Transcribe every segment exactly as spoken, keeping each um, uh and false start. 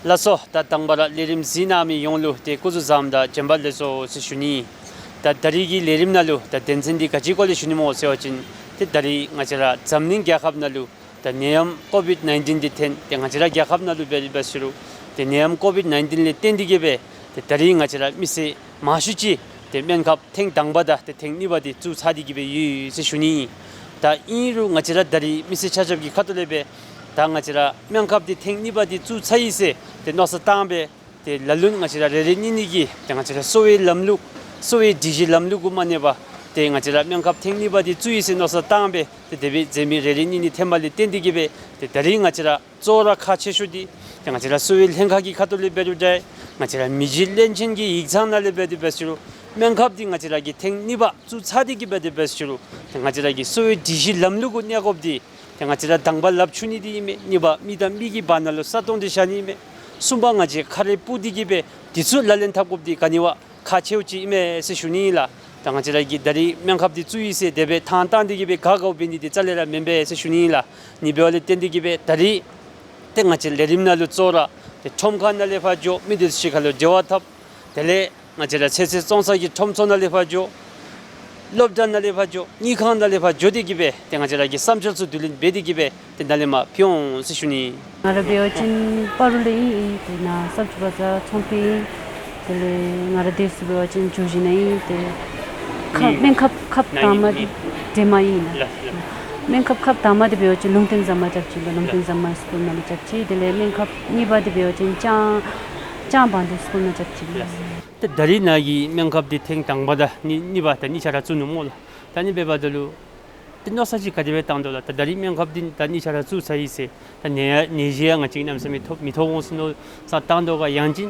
ལགས་སོ། ད་དང་པ་ར་ལས་རིམ་གཟིགས་གནང་མི་ཡོངས་ལུ་ཏེ་སྐུ་གཟུགས་བཟང་དང་བྱོན་པ་ལེགས་སོ་ཟེར་ཞུ་ནི། ད་ད་རིས་ཀྱི་ལས་རིམ་ནང་ལུ་ད་དོན་ཚན་འདི་ག་ཅི་སྐོར་ལས་ཞུ་ནི་སྨོ་ཟེར་བ་ཅིན་ཏེ་ད་རིས་ང་བཅས་ར་འཛམ་གླིང་རྒྱལ་ཁབ་ནང་ལུ་ད་ནད་ཡམས་ཀོ་བིཌ་ནའིན་ཊིན་འདི་ཐོན། ཏེ་ང་བཅས་ར་རྒྱལ་ཁབ་ནང་ལུ་འབད་འབད་ཞུ་རུང་ཏེ་ནད་ཡམས་ཀོ་བིཌ་ནའིན་ཊིན་ལས་བརྟེན་ཏེ་གིས་སྦེ་ཏེ་ད་རིས་ང་བཅས་ར་མི་སེར་མང་ཤོས་ཅིག་ཏེ་སྨན་ཁབ་ཐེངས་དང་པ་དང་ཏེ་ཐེངས་གཉིས་པ་འདི་བཙུགས་ཚར་ཏེ་གིས་སྦེ་ཡོད་ཟེར་ཞུ་ནི། ད་ཨིན་རུང་ང་བཅས་ར་ད་རིས་མི་སེར་ཆ་ཁྱབ་ཀྱི་ཁ་ཐུག་ལས་སྦེ་ད་ང་བཅས་ར་སྨན་ཁབ་འདི་ཐེངས་གཉིས་པ་འདི་བཙུགས་ཚར་ཡི་ཟེར་ཏེ་མནོ་བསམ་བཏང་སྦེ་ཏེ་ལ་ལུ་ང་བཅས་ར་རེ་རེ་གཉིས་གཉིས་ཀྱིས་ཏེ་ང་བཅས་ར་གསོ་བའི་ལམ་ལུགས་གསོ་བའི་སྒྲིག་གཞི་ལམ་ལུགས་གུ་མ་གནས་པར་ཏེ་ང་བཅས་ར་སྨན་ཁབ་ཐེངས་གཉིས་པ་འདི་བཙུགས་ཡི་ཟེར་མནོ་བསམ་བཏང་སྦེ་ཏེ་དེ་སྦེ་འཛེམ་མི་རེ་རེ་གཉིས་གཉིས་ཐོནམ་ལས་བརྟེན་ཏེ་གིས་སྦེ་ཏེ་ད་རིས་ང་བཅས་ར་གཙོ་བོ་ར་ཁག་ཆེ་ཤོས་འདི་ཏེ་ང་བཅས་ར་གསོ་བའི་ལྷན་ཁག་གི་ཁ་ཐུག་ལས་འབད་རུང་འདྲ། ང་བཅས་ར་མི་རྗེ་བློན་ཆེན་གྱི་ཡིག་ཚང་ནང་ལས་འབད་དེ་འབད་ཞུ་རུང་སྨན་ཁབ་འདི་ང་བཅས་ར་གིས་ཐེངས་གཉིས་པ་བཙུགས་ཚར་ཏེ་གིས་འབད་དེ་འབད་ཞུ་རུང་ཏེ་ང་བཅས་ར་གི་གསོ་བའི་སྒྲིག་གཞི་ལམ་ལུགས་གུ་གནས་དགོཔ་འདི་ཏེ་ང་བཅས་ར་དང་པ་ལགཔ་འཁྱུ་ནི་འདི་ཨིན་མས། གཉིས་པ་མི་དང་མི་གི་བར་ན་ལུ་ས་སྟོང་འདི་བཞག་ནི་ཨིན་མས། གསུམ་པ་ང་བཅས་ཁ་རས་སྤུ་སྟེ་གིས་སྦེ་འདི་ཚུ་ལག་ལེན་འཐབ་དགོཔ་འདི་ག་ནི་བ་ཁག་ཆེཝ་ཅིག་ཨིན་མས་ཟེར་ཞུ་ནི་ལགས། ད་ང་བཅས་ར་གིས་ད་རིས་སྨན་ཁབ་འདི་བཙུགས་ཡི་ཟེར་དེ་སྦེ་ཐང་བཏང་སྟེ་གིས་སྦེ་དགའ་དགའཝ་འབད་ནི་འདི་རྩ་ལས་ར་མེན་པས་ཟེར་ཞུ་ནི་ལགས། ཨིན་པའི་ལས་བརྟེན་ཏེ་གིས་སྦེ་ད་རིས་ཏེ་ང་བཅས་ལས་རིམ་ནང་ལུ་གཙོ་བོ་ར་ཏེ་ཁྲོམ་ཁ་ནང་ལས་ཕར་འགྱོ་མི་འདི་ཚུ་གཅིག་ཁར་ལུ་འབྲེལ་བ་འཐབ། དེ་ལས་ང་བཅས་ར་ཚོད་བསྲེ་བཙོང་ས་གི་ཁྲོམ་ཚུ་ནང་ལས་ཕར་འགྱོ། སློབ་གྲྭ་ནང་ལས་ཕར་འགྱོ། དངུལ་ཁང་ནང་ལས་ཕར་འགྱོ་སྟེ་གིས་སྦེ་ཏེ་ང་བཅས་ར་གི་བསམ་འཆར་ཚུ་བསྡུ་ལེན་འབད་དེ་གིས་སྦེ་ཏེ་ནཱ་ལས་མར་ཕུལ་འོང་ཟེར་ཞུ་ནི། ང་ར་འབད་བ་ཅིན་སྤ་རོ་ལས་ཨིན། ཨིན་ཏེ་ནཱ་ས་ཆུ་བ་ས་ཚོང་པའི་ཨིན། དེ་ལས་ང་ར་འདི་ཚུ་འབད་བ་ཅིན་ཇོ་བཞི་ནང་ཨིན། ཏེ་ཁབ་ཨིན། སྨན་ཁབ་ཁབ་ནཱ་དང་པ་ཨིན། འདི་འདྲེ་མ་ཨིན་ན། ལགས་ལགས། སྨན་ཁབ་ཁབ་དང་པ་འདི་འབད་བ་ཅིན་ལུང་བསྟན་ཟམ་པ་རྐྱབ་ཅི་ལགས། ལུང་བསྟན་ཟམ་པ་སི་ཀུལ་ནང་ལུ་རྐྱབ་ཅི། དེ་ལས་སྨན་ཁབ་གཉིས་པ་འདི་འབད་བ་ཅིན་ལྕང་ལྕང་བང་སྒྲིག་སི་ཀུལ་ནང་རྐྱབ་ཅི་ལགས། ལགས། ཏེ་ད་རིས་ནཱ་གི་སྨན་ཁབ་འདི་ཐེངས་དང་པ་དང་གཉིས་གཉིས་པ་དང་གཉིས་ཆ་ར་བཙུགས་ནུག་སྨོ་ལགས། ད་ཨ་ནི་འབདཝ་ད་ལུ་ཏེ་མནོ་བསམ་ཅིག་ག་དེ་སྦེ་བཏང་དོ་ལགས། ད་ད་རིས་སྨན་ཁབ་འདི་ད་གཉིས་ཆ་ར་བཙུགས་ཚར་ཡི་ཟེར་ད་ནད་ནད་གཞི་ཡང་ང་བཅས་གནམ་མེད་ས་མེད་ཐོབ་མི་ཐོབ་འོང་ཟེར་མནོ་བསམ་བཏང་དོ་ག། ཡང་ཅིན་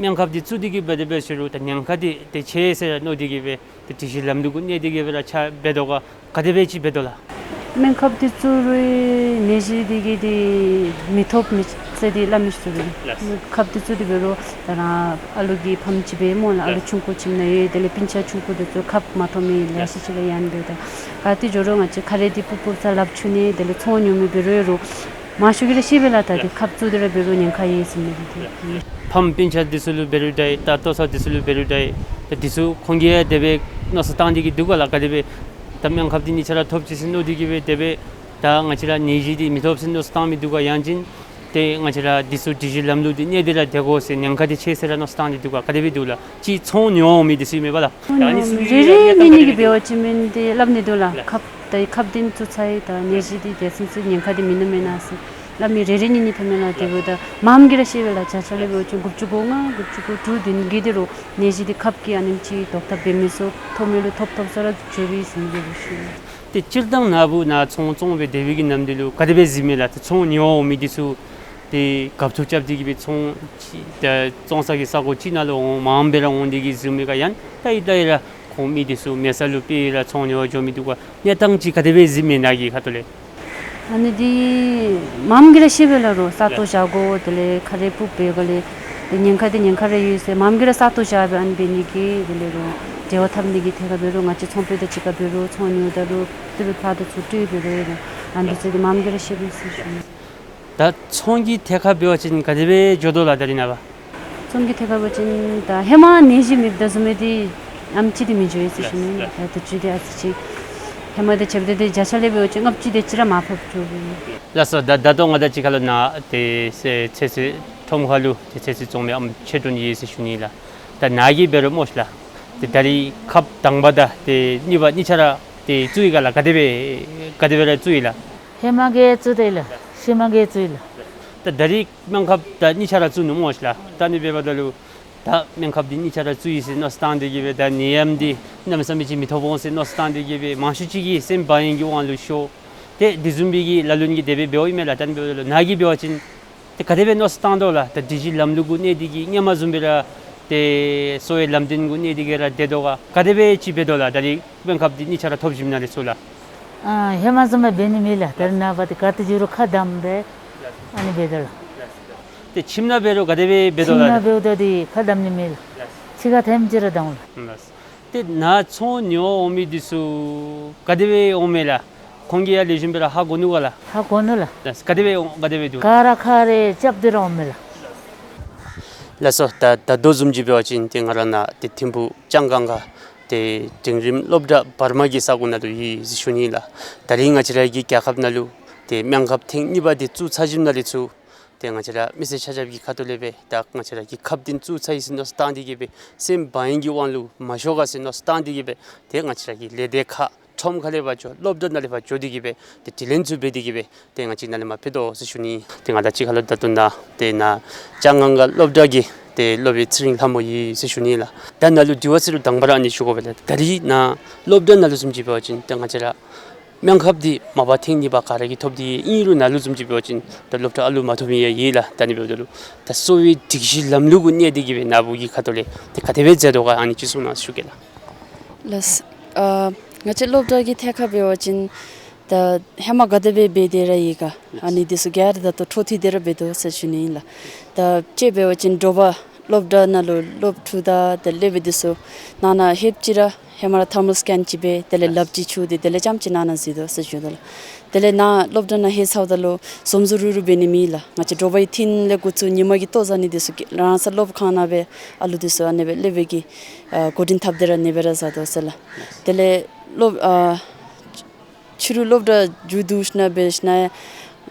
སྨན་ཁབ་འདི་བཙུགས་ཏེ་གིས་འབད་དེ་འབད་ཞུ་རུང་ད་ཉེན་ཁ་འདི་ཏེ་ཆེ་ཟེར་མནོ་སྟེ་གིས་སྦེ་ཏེ་སྒྲིག་གཞི་ལམ་ལུགས་གུ་གནས་ཏེ་གིས་སྦེ་ར་ཆ་འབད་དོ་ག། ག་དེ་སྦེ་ཅིག་འབད་དོ་ལགས། སྨན་ཁབ་འདི་བཙུགས་རུང་ནད་གཞི་འདི་གིས་འདི་མི་ཐོབ་མི་ཟེར་འདི་སླབ་མི་ཚུགས་པས། ལགས། ཁབ་འདི་བཙུགས་ཏེ་འབད་རུང་ད་རང་ཨ་ལུ་གི་ཕམ་ཅིག་འབད་སྨོ་ལགས། ཨ་ལུ་ལགས། ཆུང་ཀུ་ཁྱིམ་ནང་ཡོད། དེ་ལས་སྤུན་ཆ་ཆུང་ཀུ་འདི་ཚུ་ཁབ་མ་ཐོབ་མི་ལེ་ཤ་ཅིག་ལགས་ཡང་འབད་ད། ག་ཏེ་འགྱོ་རུང་ང་བཅས་ཁ་རས་འདི་སྤུབ་སྤུབ་ས་ལགཔ་འཁྱུ་ནི། དེ་ལས་ཚོང་ཉོ་མི་འབད་རུང་ཡོད་རུང་མང་ཤོས་ཀྱིས་ར་ཤེས་པས་ལགས། ད་འདི་ཁབ་བཙུགས་ཏེ་ར་འབད་རུང་ཉེན་ཁ་ཡོད་ཟེར་མི་འདི། ཕམ་སྤུན་ཆ་འདི་ཚུ་ལུ་འབད་རུང་འདྲ། ད་ལྟོ་ཚང་འདི་ཚུ་ལུ་འབད་རུང་འདྲ། ད་འདི་ཚུ་ཁོང་གིས་ཡང་དེ་སྦེ་མནོ་བསམ་བཏང་སྟེ་གིས་འདུག་ག་ལགས། ག་དེ་སྦེ་ད་སྨན་ཁབ་འདི་གཉིས་ཆ་ར་ཐོབ་ཅི་ཟེར་མནོ་སྟེ་གིས་སྦེ་དེ་སྦེ་ད་ང་བཅས་ར་ནད་གཞི་འདི་མི་ཐོབ་ཟེར་མནོ་བསམ་བཏང་མི་འདུག་ག། ཡང་ཅིན་ཏེ་ང་བཅས་ར་འདི་ཚུ་སྒྲིག་གཞི་ལམ་ལུགས་འདི་གནས་ཏེ་ར་སྡོད་དགོ་ཟེར་ཉེན་ཁ་འདི་ཆེ་ཟེར་ར་མནོ་བསམ་བཏང་སྟེ་འདུག་ག། ག་དེ་སྦེ་འདུག་ལགས། ཅིག་ཚོང་ཉོ་འོང་མི་འདི་ཚུ་ཨིན་མས་པ་ལགས། ཚོང་ཉོ་འོང་མི་རེ་རེ་གཉིས་གཉིས་ཀྱིས་འབད་བ་ཅིན་མེན་ཏེ་སླབ་ནི་འདུག་ལགས། ལགས། ཁབ་ད་ཁབ་འདི་བཙུགས་ཚར་ཡི། ད་ནད་གཞི་འདི་དེ་ཚུན་ཚོད་ཉེན་ཁ་འདི་མེད་ན་མེན་ན་ཟེར་སླབ་མི་རེ་རེ་གཉིས་གཉིས་ཐོན་མས་ལགས། དེ་འབདཝ་ད་མངམ་གིས་ར་ཤེས་པས་ལགས། བརྒྱ་ཆ་ལས་འབད་བ་ཅིན་དགུ་བཅུ་གོ་ལྔ་དགུ་བཅུ་གོ་དྲུག་བདུན་གྱིས་དེ་རུང་ནད་གཞི་འདི་ཁབ་ཀྱིས་ཨ་ནེམ་ཅིག་བཟློག་ཐབས་འབད་མི་ཚུགས། ཐོབ་མི་ལུ་ཐོབ་ཐོབ་ས་ར་འགྱོ་བའི་ཟེར་མི་འདི་ལུ་ཤེས། ཏེ་སྤྱིར་བཏང་ནཱ་བུ་ནཱ་ཚོང་བཙོང་སྦེ་སྡོད་པའི་གི་ནམ་དུས་ལུ་ག་དེ་སྦེ་གཟིགས་མས་ལགས། ཏེ་ཚོང་ཉོ་འོང་མི་འདི་ཚུ་ཏེ་གབ་ཚུགས་རྐྱབ་སྟེ་གིས་སྦེ་ཚོང་ཅིག་ད་བཙོང་ས་གི་ས་གོ་ཅིག་ནང་ལུ་འོང་མངམ་སྦེ་ར་འོང་སྟེ་གིས་གཟིགས་མས་ག། ཡང་ད་ཡི་ད་ཡི་ར་ཁོང་མི་འདི་ཚུ་མེད་ས་ལུ་སྤེལ་ར་ཚོང་ཉོ་བར་འགྱོ་མི་འདུག་ག། གནས་སྟངས་ཅིག་ག་དེ་སྦེ་གཟིགས་མས་ནཱ་གི་ཁ་ཐུག་ལས། ཨ་ནི་འདི་མངམ་གིས་ར་ཤེས་པས་ལགས། རོགས་ས་སྟོང་བཞག་དགོ། དེ་ལས་ཁ་རས་སྤུབ་པའི་སྒང་ལས་ཏེ་ཉེན་ཁ་འདི་ཉེན་ཁ་ར་ཡོད་ཟེར་མངམ་གིས་ར་ས་སྟོང་བཞག་སྦེ་ཨ་ནི་འབད་ནི་གི་དེ་ལས་རོགས་འབྲེལ་བ་འཐབ་ནི་གི་ཐད་ཁར་འབད་རུང་ང་བཅས་ཚོང་དཔོན་དང་གཅིག་ཁར་འབད་རུང་ཚོང་ཉོཝ་ད་ལུ་ཏེ་སྦེ་ཕར་དང་ཚུར་སྤྲོད་འབད་རུང་ཡོད་རུང་ཨ་ནི་ཚུ་འདི་མངམ་གིས་ར་ཤེས་པས་ཟེར་ཞུ་ནི། ད་ཚོང་གི་ཐད་ཁར་འབད་བ་ཅིན་ག་དེ་སྦེ་འགྱོ་དོ་ལགས་ད་རིས་ནངས་པ། ཚོང་གི་ཐད་ཁར་འབད་བ་ཅིན་ད་ཧེ་མ་ནད་གཞི་མེདཔ་ད་བཟུམ་སྦེ་འདི་ཨ་ནེམ་ཅིག་འདི་མི་འགྱོ་ཡི་ཟེར་ཞུ་ནི། ད་དུས་ཅི་འདི་ཨ་ཙི་ཅིག་ཧེ་མ་དང་ཕྱདཔ་ད་འདི་བརྒྱ་ཆ་ལས་འབད་བ་ཅིན་ལྔ་བཅུ་དེ་ཅིག་ར་མར་ཕབ་འགྱོ་ཡི། ལགས་སོ། ད་ད་ལྟོ་ང་བཅས་གཅིག་ཁར་ལུ་ནཱ་ཏེ་ཚོད་བསྲེ་ཁྲོམ་ཁ་ལུ་ཏེ་ཚོད་བསྲེ་བཙོང་མི་ཨམ་ཆོས་སྒྲོན་ཡོད་ཟེར་ཞུ་ནི་ལགས། ད་ནཱ་གིས་འབད་རུང་སྨོ་ཤིག་ལགས། ཏེ་ད་རིས་ཁབ་དང་པ་དང་ཏེ་གཉིས་པ་གཉིས་ཆ་ར་ཏེ་བཙུགས་ཡི་ག་ལགས། ག་དེ་སྦེ་ག་དེ་སྦེ་ར་བཙུགས་ཡི་ལགས། ཧེ་མ་གིས་བཙུགས་ཏེ་ལགས། ཤུལ་མ་གིས་བཙུགས་ཡི་ལགས། ད་ད་རིས་སྨན་ཁབ་ད་གཉིས་ཆ་ར་བཙུགས་ནུག་སྨོ་ཤིག་ལགས། ད་ཨ་ནི་འབདཝ་ད་ལུ་ད་སྨན་ཁབ་འདི་གཉིས་ཆ་ར་བཙུགས་ཡི་ཟེར་མནོ་བསམ་བཏང་སྟེ་གིས་སྦེ་ད་ནད་ཡམས་འདི་གནམ་མེད་ས་མེད་ཅིག་མི་ཐོབ་འོང་ཟེར་མནོ་བསམ་བཏང་སྟེ་གིས་སྦེ་མང་ཤོས་ཅིག་གིས་སེམས་བག་ཡངས་ཀྱི་དབང་ལུ་ཤོར། ཏེ་དེ་བཟུམ་སྦེ་གི་ལ་ལུ་གིས་དེ་སྦེ་འབདཝ་ཨིན་མས་ལགས། ད་ཨ་ནི་འབདཝ་ད་ལུ་ནཱ་གིས་འབད་བ་ཅིན་ཏེ་ག་དེ་སྦེ་མནོ་བསམ་བཏང་དོ་ལགས། ད་སྒྲིག་གཞི་ལམ་ལུགས་གུ་གནས་ཏེ་གིས་སྔོན་མ་བཟུམ་སྦེ་ར་ཏེ་གསོ་བའི་ལམ་སྟོན་གུ་གནས་ཏེ་གིས་ར་སྡོད་དོ་ག། ག་དེ་སྦེ་ཅིག་འབད་དོ་ལགས། ད་རིས་སྨན་ཁབ་འདི་གཉིས་ཆ་ར་ཐོབ་ཞིནམ་ལས་ཚུར་ལགས། ཨ་ཧེ་མ་བཟུམ་སྦེ་འབད་ནི་མེད་ལགས། ད་རིས་ནངས་པ་འདི་ག་ཏེ་འགྱོ་རུང་ཁ་བསྡམས་སྦེ་ཨ་ནི་འབད་དོ་ལགས། ཏེ་ཁྱིམ་ནང་འབད་རུང་ག་དེ་སྦེ་འབད་དོ་ལགས། ཁྱིམ་ནང་འབདཝ་ད་འདི་ཁ་བསྡམས་ནི་མེད་ལགས། ཕྱི་ཁར་ཐེངས་གཅིག་ར་བསྡམ་འོང་ལགས། ཏེ་ནཱ་ཚོང་ཉོ་འོང་མི་འདི་ཚུ་ག་དེ་སྦེ་འོང་མས་ལགས། ཁོང་གིས་ཡང་ལེགས་ཤོམ་སྦེ་ར་ཧ་གོ་ནུག་ག་ལགས། ཧ་གོ་ནུག་ལགས། ལགས། ག་དེ་སྦེ་འོང་ག་དེ་སྦེ་འདུག། ག་ར་ཁ་རས་རྐྱབ་སྟེ་ར་འོང་མས་ལགས། ལགས་སོ། ད་ད་ལྟོ་བཟུམ་ཅིག་འབད་བ་ཅིན་ཏེ་ང་ར་ནཱ་ཏེ་ཐིམ་ཕུག་ལྕང་སྒང་ཁ་ཏེ་འབྲིང་རིམ་སློབ་གྲྭ་བར་མ་གི་ས་གོ་ནང་ལུ་ཡོད་ཟེར་ཞུ་ནི་ལགས། ད་རིས་ང་བཅས་ར་གི་རྒྱལ་ཁབ་ནང་ལུ་ཏེ་སྨན་ཁབ་ཐེངས་གཉིས་པ་འདི་བཙུགས་ཚར་ཞིནམ་ལས་ཚུར་ཏེ་ང་བཅས་ར་མི་སེར་ཆ་ཁྱབ་ཀྱི་ཁ་ཐུག་ལས་སྦེ་ད་ང་བཅས་ར་གི་ཁབ་འདི་བཙུགས་ཚར་ཡི་ཟེར་མནོ་བསམ་བཏང་སྟེ་གི་སྦེ་སེམས་བག་གཡེང་གི་དབང་ལུ་མ་ཤོར་ག་ཟེར་མནོ་བསམ་བཏང་སྟེ་གི་སྦེ་ཏེ་ང་བཅས་ར་གི་ལས་སྡེ་ཁག་ཁྲོམ་ཁ་ལས་ཕར་འགྱོ་སློབ་གྲྭ་ནང་ལས་ཕར་འགྱོ་སྟེ་གི་སྦེ་ཏེ་དྲི་ལན་ཚུ་འབད་དེ་གི་སྦེ་ཏེ་ང་བཅས་ནཱ་ལས་མར་ཕུད་དོ་ཟེར་ཞུ་ནི། ཏེ་ང་དང་གཅིག་ཁར་ལུ་ད་ལྟོ་ནཱ་ཏེ་ནཱ་ལྕང་སྒང་ཁ་སློབ་གྲྭ་གི་ཏེ་སློབ་དཔོན་ཚེ་རིང་ལྷ་མོ་ཡོད་ཟེར་ཞུ་ནི་ལགས། ད་ནཱ་ལུ་དྲི་བ་ཟེར་རུང་དང་པ་ར་ཨ་ནི་ཞུ་དགོ་པས་ལགས། ད་རིས་ནཱ་སློབ་གྲྭ་ནང་ལུ་བཟུམ་ཅིག་འབད་བ་ཅིན་ཏེ་ང་བཅས་ར་སྨན་ཁབ་འདི་མ་པ་ཐེངས་གཉིས་པ་ག་ར་གིས་ཐོབ་སྟེ་ཡོད། ཨིན་རུང་ནཱ་ལུ་བཟུམ་ཅིག་འབད་བ་ཅིན་ད་སློབ་གྲྭ་ཨ་ལུ་མ་ཐོབ་མི་ཡང་ཡོད་ལགས། ད་ཨ་ནི་འབདཝ་ད་ལུ་ད་གསོ་བའི་སྒྲིག་གཞི་ལམ་ལུགས་གུ་གནས་ཏེ་གི་སྦེ་ནཱ་བུ་གི་ཁ་ཐུག་ལས་ཏེ་ག་དེ་སྦེ་མཛད་དོ་ག་ཨ་ནི་ཅིག་གསུང་གནང་ཞུ་གེ་ལགས། ལགས། ཨ་ང་བཅས་སློབ་གྲྭ་གི་ཐད་ཁར་འབད་བ་ཅིན་ད་ཧེ་མ་ག་དེ་སྦེ་འབད་དེ་ར་ཡོད་ག་ཨ་ནི་འདི་ཚུ་ག་ར་ད་ལྟོ་འཕྲོ་མཐུད་དེ་ར་འབད་དོ་ཟེར་ཞུ་ནི་ཨིན་ལགས། ད་དཔྱེ་འབད་བ་ཅིན་དྲོ་པ་སློབ་གྲྭ་ནང་ལུ་སློབ་ཕྲུག་དང་ཏེ་སློབ་དཔོན་འདི་ཚུ་ནང་ན་ལྷོདཔ་ཅིག་ར་ཧེ་མ་ར་ཐར་མལ་སི་ཀེན་ཅིག་འབད་དེ་ལས་ལེབ་ཅིག་ཚུ་འདི་དེ་ལས་རྐྱངམ་ཅིག་ནང་ན་འཛུལ་དོ་ཟེར་ཞུ་དོ་ལགས། དེ་ལས་ནཱ་སློབ་གྲྭ་ནང་ལྷོད་ཚརཝ་ད་ལུ་འཛོམས་འཛོམས་རུབ་རུབ་འབད་ནི་མེད་ལགས། ང་བཅས་དྲོ་པའི་ཐུན་ལས་འགོ་བཙུགས་ཉིན་མ་གི་ལྟོ་བཟའ་ནི་འདི་ཚུ་གི་རང་སོའི་སློབ་ཁང་ནང་སྦེ་ཨ་ལུ་འདི་ཚུ་ཨ་ནི་སྦེ་སློབ་དཔོན་གྱིས་ཨ་འགོ་འདྲེན་འཐབ་སྟེ་ར་ཨ་ནི་སྦེ་ར་བཟའ་དོ་ཟེར་ལགས། དེ་ལས་སློབ་ཨ་ཕྱི་རུ་སློབ་གྲྭ་མཇུག་བསྡུ་ཞིནམ་འབད་ཞིནམ་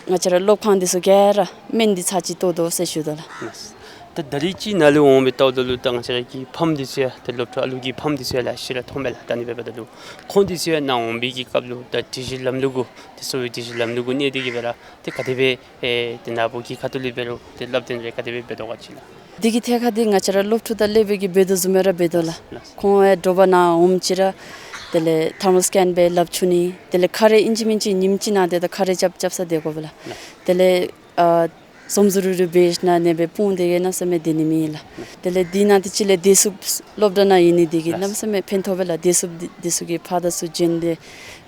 ང་བཅས་ར་སློབ་ཁང་འདི་ཚུ་ག་ར་སྨན་འདི་ཚར་གཅིག་གཏོར་དོ་ཟེར་ཞུ་དོ་ལགས། ད་ད་རིས་ཅིག་ནཱ་ལུ་འོང་སྦེ་བལྟཝ་ད་ལུ་ད་ང་བཅས་ར་གི་ཕམ་འདི་ཚུ་ཡང་ཏེ་སློབ་ཕྲུག་ཨ་ལུ་གི་ཕམ་འདི་ཚུ་ཡང་ལེ་ཤ་ར་མཐོངམ་མས་ལགས། ད་ཨ་ནི་འབདཝ་ད་ལུ་ཁོང་འདི་ཚུ་ཡང་ནཱ་འོང་བའི་གི་སྐབས་ལུ་ད་སྒྲིག་གཞི་ལམ་ལུགས་གུ་ཏེ་གསོ་བའི་སྒྲིག་གཞི་ལམ་ལུགས་གུ་གནས་ཏེ་གི་སྦེ་ར་ཏེ་ག་དེ་སྦེ་ཨེ་ཏེ་ནཱ་བུ་གི་ཁ་ཐུག་ལས་འབད་རུང་ཏེ་སླབ་སྟོན་རེ་ག་དེ་སྦེ་འབད་དོ་ག་ཅིག་ལགས། འདི་གི་ཐད་ཁར་འདི་ང་བཅས་ར་སློབ་ཕྲུག་དང་སློབ་དཔོན་གྱིས་འབད་དོ་བཟུམ་སྦེ་ར་འབད་དོ་ལགས། ལགས། ཁོང་ཡང་དྲོ་པ་ནཱ་འོངམ་ཅིག་ར་དེ་ལས་ཐར་མལ་སི་ཀེན་འབད་ལེབ་འཁྱུ་ནི་དེ་ལས་ཁ་རས་ཨིན་ཅི་མིན་ཅི་ཉིནམ་གཅིག་ནང་དེ་ད་ཁ་རས་རྐྱབ་རྐྱབ་ས་སྡོད་དགོ་པས་ལགས། ལགས། དེ་ལས་ཨ་འཛོམས་འཛོམས་རུབ་རུབ་འབད་ཞིནམ་ཨ་ནི་སྦེ་སྤུངས་ཏེ་གི་གནམ་མེད་ས་མེད་སྡོད་ནི་མེད་ལགས། དེ་ལས་འདི་ནང་དེ་ཅིག་ལས་བདེ་སྲུངཔ་སློབ་གྲྭ་ནང་ཡོད་ནི་འདི་གིས་ལགས། གནམ་མེད་ས་མེད་ཕན་ཐོགས་པས་ལགས། བདེ་སྲུངཔ་འདི་འདི་ཚུ་གིས་ཕར་དང་ཚུར་བྱོན་ཏེ་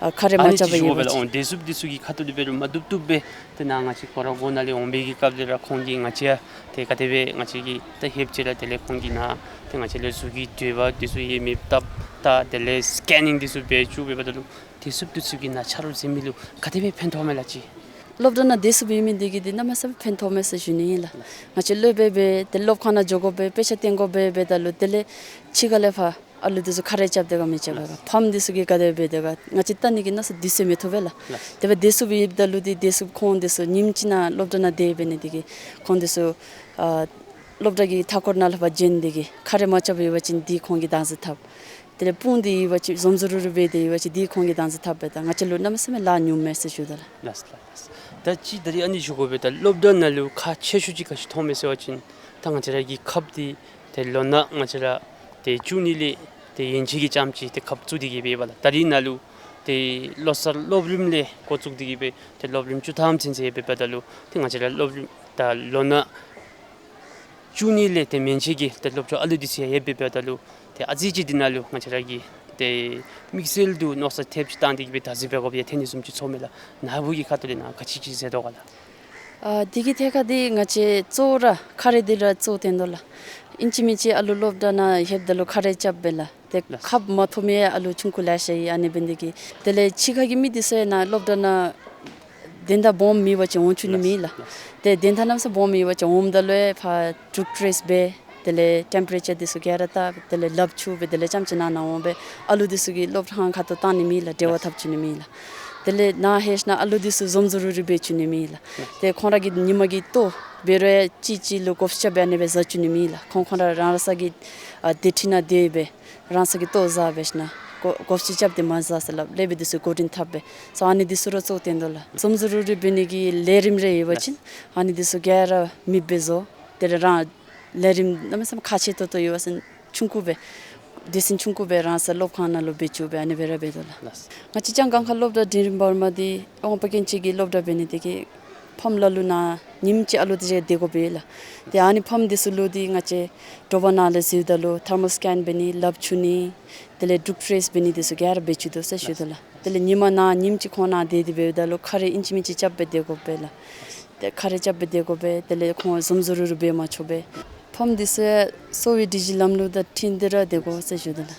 ཨ་ཁ་རས་མ་ཨ་ནི་རྐྱབ་པར་ཅིག་ཡོད་ཞུ་དགོ་པས་པས་ལགས། ཅིན་འོང་བདེ་སྲུངཔ་འདི་ཚུ་གི་ཁ་ཐུག་ལས་འབད་རུང་མ་བཏུབ་བཏུབ་སྦེ་ཏེ་ནཱ་ང་བཅས་སྐོར་ར་སྒོ་ནང་ལས་འོང་བའི་གི་སྐབས་ལས་ར་ཁོང་གིས་ང་བཅས་ཡང་ཏེ་ག་དེ་སྦེ་ང་བཅས་ཀྱིས་ད་ལྷོདཔ་ཅིག་ར་དེ་ལས་ཁོང་གིས་ནཱ་ཏེ་ང་བཅས་ལུ་གཟུགས་ཀྱི་དྲོད་འབར་འདི་ཚུ་ཡང་མེདཔ་བཏབ་ད་དེ་ལས་སི་ཀེ་ནིང་འདི་ཚུ་འབད་བཅུག། འབདཝ་ད་ལུ་བདེ་སྲུངཔ་འདི་ཚུ་གིས་ནཱ་ཆ་རོགས་མཛད་མི་ལུ་ག་དེ་སྦེ་ཕན་ཐོགས་མས་ལགས་ཅིག། སློབ་གྲྭ་ནང་བདེ་སྲུངཔ་ཡོད་མི་འདི་གིས་འདི་གནམ་མེད་ས་མེད་ཕན་ཐོགས་མས་ཟེར་ཞུ་ནི་ཨིན་ལགས། ང་བཅས་སློབ་དཔོན་འབད་འབད་ཏེ་སློབ་ཁང་ནང་འགྱོ་དགོ་པས། དཔེ་ཆ་སྟོན་དགོ་པས། འབདཝ་ད་ལུ་དེ་ལས་ཕྱི་ཁ་ལས་ཕར་ཨ་ལུ་འདི་ཚུ་ཁ་རས་རྐྱབ་སྡོད་ག་མི་རྐྱབ་ག། ཕམ་འདི་ཚུ་གིས་ག་དེ་སྦེ་འབད་དོ་ག། ང་བཅས་བལྟ་ནི་གི་གནམ་མེད་ས་མེད་དུས་ཚོད་མི་ཐོབ་པས་ལགས། དེ་སྦེ་བདེ་སྲུངཔ་ཡོདཔ་ད་ལུ་འདི་བདེ་སྲུངཔ་ཁོང་འདི་ཚུ་ཉིནམ་གཅིག་ནང་སློབ་གྲྭ་ནང་སྡོད་འབད་ནི་འདི་གིས་ཁོང་འདི་ཚུ་ཨ་སློབ་གྲྭ་གི་མཐའ་འཁོར་ནང་ལུ་ཕར་བྱོན་ཏེ་གི་ཁ་རས་མ་རྐྱབ་པར་ཡོད་པ་ཅིན་འདི་ཁོང་གིས་བདག་འཛིན་འཐབ། དེ་ལས་སྤུངས་ཏེ་ཡོད་པ་ཅིན་འཛོམས་འཛོམས་རུབ་རུབ་འབད་དེ་ཡོད་པ་ཅིན་འདི་ཁོང་གིས་བདག་འཛིན་འཐབ་པས། ད་ང་བཅས་ལུ་གནམ་མེད་ས་མེད་ལཱ་ཉུངམ་མས་ཟེར་ཞུ་དོ་ལགས། ལགས་ལགས་ལགས། ད་ཅི་ད་རིས་ཨ་ནི་ཞུ་དགོ་པས། ད་སློབ་གྲྭ་ནང་ལུ་ཁག་ཆེ་ཤོས་ཅིག་ག་ཅི་མཐོངམ་མས་ཟེར་བ་ཅིན་ད་ང་བཅས་ར་གི་ཁབ་འདི་ཏེ་ལོ་ནང་ང་བཅས་ར་ཏེ་བཅུ་གཉིས་ལས་ཏེ་ཡན་ཆད་ཀྱི་རྐྱངམ་ཅིག་ཏེ་ཁབ་བཙུགས་ཏེ་གི་སྦེ་ཡོདཔ་ལགས། ད་རིས་ནཱ་ལུ་ཏེ་ལོ་གསར་སློབ་རིམ་ལས་འགོ་བཙུགས་ཏེ་གི་སྦེ་ཏེ་སློབ་རིམ་བཅུ་ཐམ་ཚུན་ཚོད་ཡོདཔ་འབདཝ་ད་ལུ་ཏེ་ང་བཅས་ར་སློབ་རིམ་ད་ལོ་ནང་བཅུ་གཉིས་ལས་ཏེ་མན་ཆད་ཀྱི་ཏེ་སློབ་ཕྲུག་ཨ་ལུ་འདི་ཚུ་ཡང་ཡོདཔ་འབདཝ་ད་ལུ་ཏེ་ཨ་ཙི་ཅིག་འདི་ནང་ལུ་ང་བཅས་ར་གི་ཏེ་དམིགས་བསལ་དུ་མནོ་བསམ་ཐེབས་ཅིག་བཏང་སྟེ་གི་སྦེ་བདག་འཛིན་འབད་དགོཔ་ཡང་ཐོན་ནི་བཟུམ་ཅིག་ཚོརཝ་མས་ལགས། ནཱ་བུ་གི་ཁ་ཐུག་ལས་ནཱ་ག་ཅི་ཅིག་མཛད་དོ་ག་ལགས། ཨ་འདི་གི་ཐད་ཁར་འདི་ང་བཅས་གཙོ་བོ་ར་ཁ་རས་འདི་ར་གཙོ་བོ་བཏོན་དོ་ལགས། ཨིན་ཅི་མིན་ཅི་ཨ་ལུ་སློབ་གྲྭ་ནང་ལྷོདཔ་ད་ལུ་ཁ་རས་རྐྱབ་པས་ལགས། ཏེ་ལགས། ཁབ་མ་ཐོབ་མི་ཨ་ལུ་ཆུང་ཀུ་ལེ་ཤ་ཡོད། ཨ་ནི་འབད་ནི་འདི་གིས་དེ་ལས་ཕྱི་ཁ་གི་མི་འདི་ཚུ་ཡང་ནཱ་སློབ་གྲྭ་ནང་དོན་དག་སྦོམ་མེད་པ་ཅིན་འོང་བཅུག་ནི་མེད་ལགས། ལགས། ཏེ་དོན་དག་གནམ་མེད་ས་མེད་སྦོམ་མེད་པ་ཅིན་འོངམ་ད་ལུ་ཕར་འབྲུག་ཊེསཊ་འབད་དེ་ལས་ཊེམ་པ་རེ་ཅར་འདི་ཚུ་ག་ར་བལྟ་དེ་ལས་ལེབ་འཁྱུ་འབད་དེ་ལས་རྐྱངམ་ཅིག་ནང་ན་འོང་སྦེ་ཨ་ལུ་འདི་ཚུ་གི་སློབ་ཁང་ཁ་ཐུག་བཏང་ནི་མེད་ལགས། འབྲེལ་བ་འཐབ་བཅུག་ནི་མེད་ལགས། དེ་ལས་ནཱ་ལྷོད་ཞིནམ་ཨ་ལུ་འདི་ཚུ་འཛོམས་འཛོམས་རུབ་རུབ་འབད་བཅུག་ནི་མེད་ལགས། ཏེ་ཁོང་ར་གི་ཉིན་མ་གི་ལྟོ་འབད་རུང་ཡང་གཅིག་གཅིག་ལུ་གོ་ཤ་རྐྱབ་སྦེ་ཨ་ནི་སྦེ་བཟའ་བཅུག་ནི་མེད་ལགས། ཁོང་ཁོང་ར་རང་རང་སོ་གི་ཨ་སྡོད་ཁྲི་ནང་སྡོད་སྦེ་རང་སོ་གི་ལྟོ་བཟའ་སྦེ་ཞིནམ་གོ་གོ་ཤ་རྐྱབ་སྟེ་མ་བཟའ་ཟེར་སླབ་སླབ་སྦེ་འདི་ཚུ་འགོ་འདྲེན་འཐབ་སྦེ་ས་ཨ་ནི་འདི་ཚུ་ར་གཙོ་བོ་བཏོན་དོ་ལགས། འཛོམས་འཛོམས་རུབ་རུབ་འབད་ནི་གི་ལས་རིམ་རེ་ཡོད་པ་ཅིན་ཨ་ནི་འདི་ཚུ་ག་ར་མེདཔ་སྦེ་བཟོ། དེ་ལས་རང་ལས་རིམ་གནམ་མེད་ས་མེད་ཁག་ཆེ་ཏོག་ཏོ་ཡོད་པ་ཅིན་ཆུང་ཀུ་སྦེ་སྡེ་ཚན་ཆུང་ཀུ་སྦེ་རང་སོའི་སློབ་ཁང་ནང་ལུ་འབད་བཅུག་སྦེ་ཨ་ནི་སྦེ་ར་འབད་དོ་ལགས། ལགས། ང་བཅས་ལྕང་སྒང་ཁ་སློབ་གྲྭ་འབྲིང་རིམ་བར་མ་འདི་ཨོང་པ་ཀན་ཅི་གི་སློབ་གྲྭ་འབད་ནི་འདི་གིས་ཕམ་ལ་ལུ་ནཱ་ཉིནམ་གཅིག་ཨ་ལུ་འདི་ཅིག་སྡོད་དགོཔ་ཨིན་ལགས། ཏེ་ཨ་ནི་ཕམ་འདི་ཚུ་ལུ་འདི་ང་བཅས་དྲོ་པ་ནཱ་ལས་འཛུལཝ་ད་ལུ་ཐར་མལ་སི་ཀེན་འབད་ནི་ལེབ་འཁྱུ་ནི་དེ་ལས་འབྲུག་ཊེསཊ་འབད་ནི་འདི་ཚུ་ག་ར་འབད་བཅུག་དོ་ཟེར་ཞུ་དོ་ལགས། དེ་ལས་ཉིན་མ་ནཱ་ཉིནམ་གཅིག་ཁོང་ནཱ་སྡོད་དེ་འབདཝ་ད་ལུ་ཁ་རས་ཨིན་ཅི་མིན་ཅི་རྐྱབ་སྦེ་སྡོད་དགོ་པས་ལགས། ཏེ་ཁ་རས་རྐྱབ་སྦེ་སྡོད་དགོ་པས། དེ་ལས་ཁོང་འཛོམས་འཛོམས་རུབ་རུབ་འབད་མ་ཆོག་པས། ཕམ་འདི་ཚུ་གསོ་བའི་སྒྲིག་གཞི་ལམ་ལུགས་དང་འཁྲིལ་ཏེ་ར་སྡོད་དགོ་ཟེར་ཞུ་དོ་ལགས།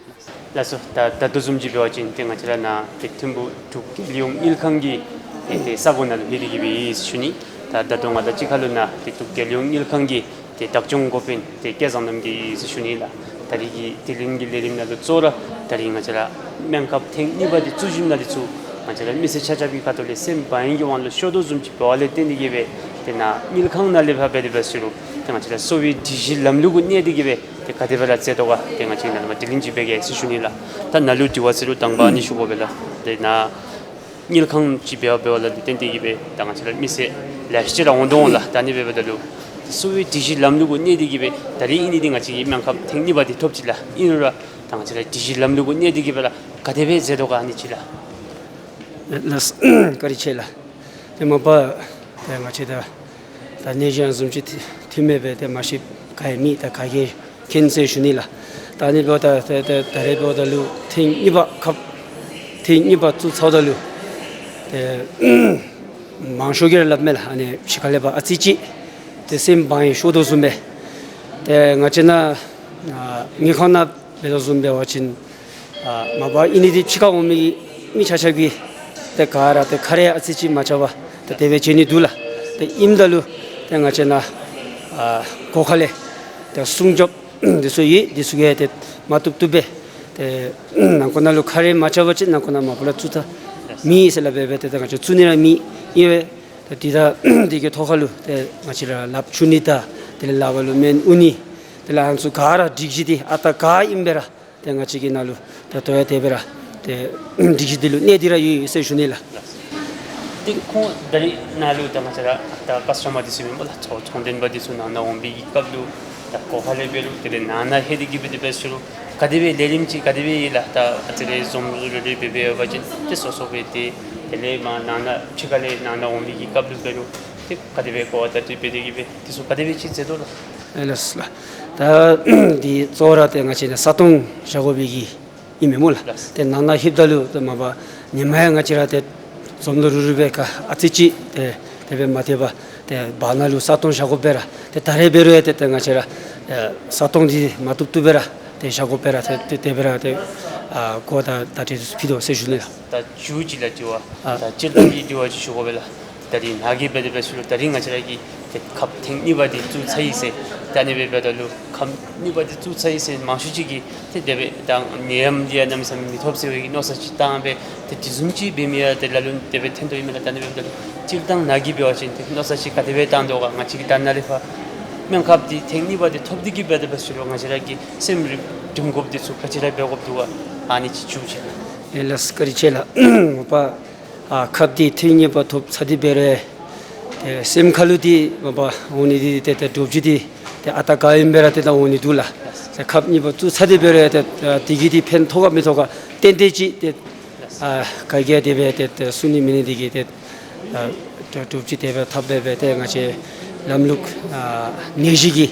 ལགས་སོ། ད་ད་ལྟོ་བཟུམ་ཅིག་འབད་བ་ཅིན་ཏེ་ང་བཅས་ར་ནཱ་ཏེ་ཐིམ་ཕུག་འབྲུག་རྒྱལ་ཡོངས་དངུལ་ཁང་གི་ཏེ་ས་གོ་ནང་ལུ་ལྷོད་དེ་གི་སྦེ་ཡོད་ཟེར་ཞུ་ནི། ད་ད་ལྟོ་ང་དང་གཅིག་ཁར་ལུ་ནཱ་ཏེ་འབྲུག་རྒྱལ་ཡོངས་དངུལ་ཁང་གི་ བདག་སྐྱོང་འགོ་དཔོན་ཏེ་སྐལ་བཟང་རྣམ་རྒྱལ་ཟེར་ཞུ་ནི་ལགས། ད་རིས་ཀྱི་དྲི་ལན་གྱི་ལས་རིམ་ནང་ལུ་གཙོ་བོ་ར་ད་རིས་ང་བཅས་ར་སྨན་ཁབ་ཐེངས་གཉིས་པ་འདི་བཙུགས་ཞིནམ་ལས་ཚུར་ང་བཅས་ར་མི་སེར་ཆ་ཁྱབ་ཀྱི་ཁ་ཐུག་ལས་སེམས་བག་ཡངས་ཀྱི་དབང་ལུ་ཤོར་དོ་བཟུམ་ཅིག་འབད་བ་ལས་བརྟེན་ཏེ་གིས་སྦེ་ཏེ་ནཱ་དངུལ་ཁང་ནང་ལས་ཕར་འབད་དེ་འབད་ཟེར་རུང་ཏེ་ང་བཅས་ར་གསོ་བའི་སྒྲིག་གཞི་ལམ་ལུགས་ཀྱི་གནས་འདི་གིས་སྦེ་ཏེ་ག་དེ་སྦེ་ར་མཛད་དོ་ག་ཏེ་ང་བཅས་ནཱ་ལུ་མར་དྲི་ལན་ཅིག་འབད་གེ་ཟེར་ཞུ་ནི་ལགས། ད་ནཱ་ལུ་དྲི་བ་ཟེར་རུང་དང་པ་ཨ་ནི་ཞུ་དགོ་པས་ལགས། ཏེ་ནཱ་དངུལ་ཁང་ཅིག་འབད་བ་འབད་བ་ལས་བརྟེན་ཏེ་གིས་སྦེ་ད་ང་བཅས་ར་མི་སེར་ལེ་ཤ་ཅིག་ར་འོང་དོ་འོང་ལགས། ད་ཨ་ནི་འབདཝ་ད་ལུ་གསོ་བའི་སྒྲིག་གཞི་ལམ་ལུགས་ཀྱི་གནས་འདི་གིས་སྦེ་ད་རིས་ཨ་ནི་འདི་ང་བཅས་ཀྱིས་སྨན་ཁབ་ཐེངས་གཉིས་པ་འདི་ཐོབ་ཅི་ལགས། ཨིན་རུང་ར་ད་ང་བཅས་ར་སྒྲིག་གཞི་ལམ་ལུགས་ཀྱི་གནས་འདི་གིས་སྦེ་ར་ག་དེ་སྦེ་མཛད་དོ་ག་ཨ་ནི་ཅིག་ལགས། ལགས་སོ། བཀའ་དྲིན་ཆེ་ལགས། ཏེ་མ་པ་ཏེ་ང་བཅས་ད་ད་ནད་གཞི་ཨ་ནི་བཟུམ་ཅིག་ཐོན་མི་སྦེ་ཏེ་མ་ཤེས་ག་ཡང་མེད། ད་ག་གིས་མཁྱེན་ཟེར་ཞུ་ནི་ལགས། ད་ཨ་ནི་འབདཝ་ད་ཏེ་ཏེ་ད་རེས་འབདཝ་ད་ལུ་ཐེངས་གཉིས་པ་ཁབ་ཐེངས་གཉིས་པ་བཙུགས་ཚརཝ་ད་ལུ་ཏེ་མང་ཤོས་ཀྱིས་ར་སླབ་མས་ལགས། ཨ་ནི་ཕྱི་ཁ་ལས་ཕར་ཨ་ཙི་ཅིག་ཏེ་སེམས་བག་ཡངས་ཤོར་དོ་བཟུམ་སྦེ་ཏེ་ང་བཅས་ནཱ་ཨ་དངུལ་ཁང་ནང་འབད་དོ་བཟུམ་འབད་བ་ཅིན་ཨ་མ་པ་ཨ་ནི་འདི་ཕྱི་ཁར་འོང་མི་མི་ཆ་ཁྱབ་ཀྱིས་ཏེ་ག་ར་ཏེ་ཁ་རས་ཨ་ཙི་ཅིག་མ་རྐྱབ་པར་ཏེ་དེ་སྦེ་བྱིན་ནི་འདུག་ལགས། ཏེ་ཨིནམ་ད་ལུ་ཏེ་ང་བཅས་ནཱ་ཨ་སྒོ་ཁ་ལས་ཏེ་སྲུང་སྐྱོབ་འདི་ཚུ་ཡོད། འདི་ཚུ་གིས་ཏེ་མ་བཏུབ་བཏུབ་སྦེ་ཏེ་ནང་འཁོད་ནང་ལུ་ཁ་རས་མ་རྐྱབ་པ་ཅིན་ནང་འཁོད་ནང་མ་པ་ལས་བཙུགས་ད་མེད་ཟེར་སླབ་སྦེ་སྦེ་ཏེ་ད་ང་བཅས་བཙུགས་ནི་ར་མེད། ཨིན་རུང་ཏེ་འདི་ད་འདི་གི་ཐོག་ཁ་ལུ་ཏེ་ང་བཅས་ར་ལགཔ་འཁྱུ་ནི་དང་དེ་ལས་ལགཔ་ལུ་སྨན་དབུ་ནི་དེ་ལས་ཨ་ནི་ཚུ་ག་ར་སྒྲིག་གཞི་འདི་ཨ་རྟག་ག་ཨིནམ་སྦེ་ར་ཏེ་ང་བཅས་ཀྱི་ནང་ལུ་ད་ལྟོ་ཡང་དེ་སྦེ་ར་ཏེ་སྒྲིག་གཞི་འདི་ལུ་གནས་ཏེ་ར་ཡོད་ཟེར་ཞུ་ནི་ལགས། ཏེ་ཁོང་ད་རིས་ནཱ་ལུ་ད་ང་བཅས་ར་ད་ཀཱསི་ཊ་མར་འདི་ཚུ་ཨིན་མས་ལགས། ཚོང་ཚོང་དོན་པ་འདི་ཚུ་ནང་ན་འོང་བའི་གི་སྐབས་ལུ་ད་སྒོ་ཁ་ལས་འབད་རུང་དེ་ལས་ནང་ན་ལྷོད་དེ་གིས་སྦེ་དེ་སྦེ་ཟེར་རུང་ག་དེ་སྦེ་ལས་རིམ་ཅིག་ག་དེ་སྦེ་ཡོད་ལགས། ད་ཨ་ཙི་རེ་འཛོམས་རུ་རུ་རེ་འབད་འབད་བ་ཅིན་ཏེ་སོ་སོ་སྦེ་ཏེ་དེ་ལས་མར་ནང་ན་ཕྱི་ཁ་ལས་ནང་ན་འོང་བའི་གི་སྐབས་ལུ་འབད་རུང་ཏེ་ག་དེ་སྦེ་གོ་བ་བརྡ་སྤྲོད་འབད་དེ་གིས་སྦེ་འདི་ཚུ་ག་དེ་སྦེ་ཅིག་མཛད་དོ་ལགས། ཨེ་ལགས་སོ་ལགས། ད་འདི་གཙོ་བོ་ར་ཏེ་ང་བཅས་ནཱ་ས་སྟོང་བཞག་དགོ་པའི་གི་ཨིན་མས་སྨོ་ལགས། ལགས། ཏེ་ནང་ན་ལྷོདཔ་ད་ལུ་ཏེ་མ་པ་ཉིནམ་ཡང་ང་བཅས་ར་ཏེ་འཛོམས་རུ་རུ་རུ་སྦེ་ག་ཨ་ཙི་ཅིག་ཏེ་དེ་སྦེ་མ་སྡོད་པར་ཏེ་བར་ན་ལུ་ས་སྟོང་བཞག་དགོ་པས་ར། ཏེ་ད་རེས་འབད་རུང་ཡང་ཏེ་ཏེ་ང་བཅས་ར་ཨེ་ས་སྟོང་འདི་མ་བཏུབ་བཏུབ་སྦེ་ར་ཏེ་བཞག་དགོ་པས་ར། ཏེ་ཏེ་དེ་སྦེ་ར་ཏེ་ཨ་གོ་བརྡ་བརྡ་སྤྲོད་ཕུལ་དོ་ཟེར་ཞུ་ནི་ལགས། ད་མཇུག་ཅིག་ལགས་དྲི་བ། ཨ་ད་སྤྱིར་བཏང་གི་དྲི་བ་ཅིག་ཞུ་དགོ་པས་ལགས། ད་རིས་ནཱ་གིས་འབད་དེ་འབད་ཟེར་རུང་ད་རིས་ང་བཅས་ར་གིས་ཏེ་ཁབ་ཐེངས་གཉིས་པ་འདི་བཙུགས་ཚར་ཡི་ཟེར། ད་ཨ་ནི་སྦེ་འབདཝ་ད་ལུ་ཁབ་གཉིས་པ་འདི་བཙུགས་ཚར་ཡི་ཟེར་མང་ཤོས་ཅིག་གིས་ཏེ་དེ་སྦེ་ད་ནད་ཡམས་འདི་ཡང་གནམ་མེད་ས་མེད་མི་ཐོབ་ཟེར་བའི་མནོ་བསམ་ཅིག་བཏང་སྦེ་ཏེ་དེ་བཟུམ་ཅིག་འབད་མི་ཡང་ཏེ་ལ་ལུ་དེ་སྦེ་ཐོན་དོ་ཨིན་མས་ལགས། ད་ཨ་ནི་སྦེ་འབདཝ་ད་ལུ་སྤྱིར་བཏང་ནཱ་གིས་འབད་བ་ཅིན་ཏེ་མནོ་བསམ་ཅིག་ག་དེ་སྦེ་བཏང་དོ་ག། ང་བཅས་ཀྱིས་ད་ནཱ་ལས་ཕར་སྨན་ཁབ་འདི་ཐེངས་གཉིས་པ་འདི་ཐོབ་སྟེ་གིས་འབད་དེ་འབད་ཟེར་རུང་ང་བཅས་ར་གི་སེམས་རིག་སྒྲིམ་དགོཔ་འདི་ཚུ་ག་ཅི་ར་འབད་དགོཔ་འདུག་ག། ཨ་ནི་ཅིག་མཇུག་ཅིག་ལགས། ཨེ་ལགས་སོ་བཀའ་དྲིན་ཆེ་ལགས། མ་པ་ཨ་ཁབ་འདི་ཐེངས་གཉིས་པ་ཐོབ་ཚར་ཏེ་འབད་རུང་ཏེ་སེམས་ཁ་ལུ་འདི་མ་པ་འོང་ནི་འདི་ཏེ་ཏེ་འདྲོག་བྱེལ་འདི་ཏེ་ཨ་རྟག་ག་ཨིནམ་སྦེ་ར་ཏེ་ད་འོང་ནི་འདུག་ལགས། ཏེ་ཁབ་གཉིས་པ་བཙུགས་ཚར་ཏེ་འབད་རུང་ཏེ་ཨ་འདི་གིས་འདི་ཕན་ཐོགས་ག་མི་ཐོགས་ག་ཏན་ཏན་ཅིག་ཏེ་ཨ་ག་གིས་དེ་སྦེ་ཏེ་ཏེ་གསུང་ནི་མེད་ནི་འདི་གིས་ཏེ་ཨ་འདྲོག་བྱེལ་དེ་སྦེ་འཐབ་སྦེ་སྦེ་ཏེ་ང་བཅས་ལམ་ལུགས་ཨ་ནད་གཞི་གི་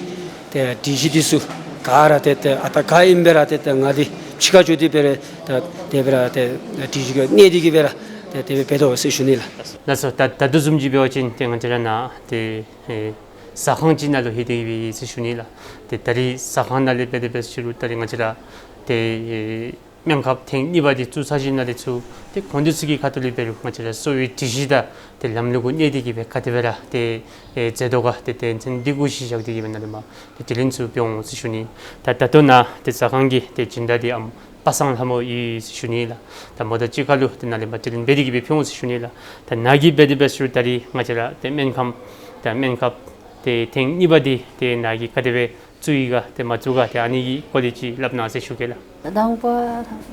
ཏེ་སྒྲིག་གཞི་འདི་ཚུ་ག་ར་ཏེ་ཏེ་ཨ་རྟག་ག་ཨིནམ་སྦེ་ར་ཏེ་ཏེ་ང་འདི་ཕྱི་ཁར་འགྱོ་སྟེ་འབད་རུང་ཏེ་དེ་སྦེ་ར་ཏེ་སྒྲིག་གཞི་གི་གནས་འདི་གིས་སྦེ་ར་ཏེ་དེ་སྦེ་འབད་དོ་ཟེར་ཞུ་ནི་ལགས། ལགས་སོ། ད་ད་དེ་བཟུམ་ཅིག་འབད་བ་ཅིན་ཏེ་ང་བཅས་ར་ནཱ་ཏེ་ཨེ་ཟ་ཁང་ཅིག་ནང་ལུ་ལྷོད་དེ་ཡོད་ཟེར་ཞུ་ནི་ལགས། ཏེ་ད་རིས་ཟ་ཁང་ནང་ལས་འབད་དེ་འབད་ཟེར་རུང་ད་རིས་ང་བཅས་ར་ཏེ་ཨེ་སྨན་ཁབ་ཐེངས་གཉིས་པ་འདི་བཙུགས་ཚར་ཞིནམ་ལས་ཚུར་ཏེ་ཁོང་འདི་ཚུ་གི་ཁ་ཐུག་ལས་འབད་རུང་ང་བཅས་ར་གསོ་བའི་སྒྲིག་གཞི་དང་ཏེ་ལམ་ལུགས་གུ་གནས་ཏེ་གིས་སྦེ་ག་དེ་སྦེ་ར་ཏེ་ཨེ་མཛད་དོ་ག། ཏེ་ཏེ་ཚན་འདི་གུ་གཞི་བཞག་སྟེ་གིས་སྦེ་ནཱ་ལས་མར་ཏེ་དྲི་ལན་ཚུ་འབྱོན་འོང་ཟེར་ཞུ་ནི། ད་ད་ལྟོ་ནཱ་ཏེ་ཟ་ཁང་གི་ཏེ་སྦྱིན་བདག་འདི་ཨམ་པ་སངས་ལྷ་མོ་ཨིན་ཟེར་ཞུ་ནི་ལགས། ད་མོ་དང་གཅིག་ཁར་ལུ་ཏེ་ནཱ་ལས་མར་དྲི་ལན་འབད་དེ་གིས་སྦེ་ཕུལ་འོང་ཟེར་ཞུ་ནི་ལགས། ད་ནཱ་གིས་འབད་དེ་འབད་ཟེར་རུང་ད་རིས་ང་བཅས་ར་ཏེ་སྨན་ཁབ་ཏེ་སྨན་ཁབ་ཏེ་ཐེངས་གཉིས་པ་འདི་ཏེ་ནཱ་གིས་ག་དེ་སྦེ་བཙུགས་ཡི་ག་ཏེ་མ་བཙུགས་ག་ཏེ་ཨ་ནི་གི་སྐོར་ལས་ཅིག་སླབ་གནང་ཟེར་ཞུ་གེ་ལགས། དང་པ་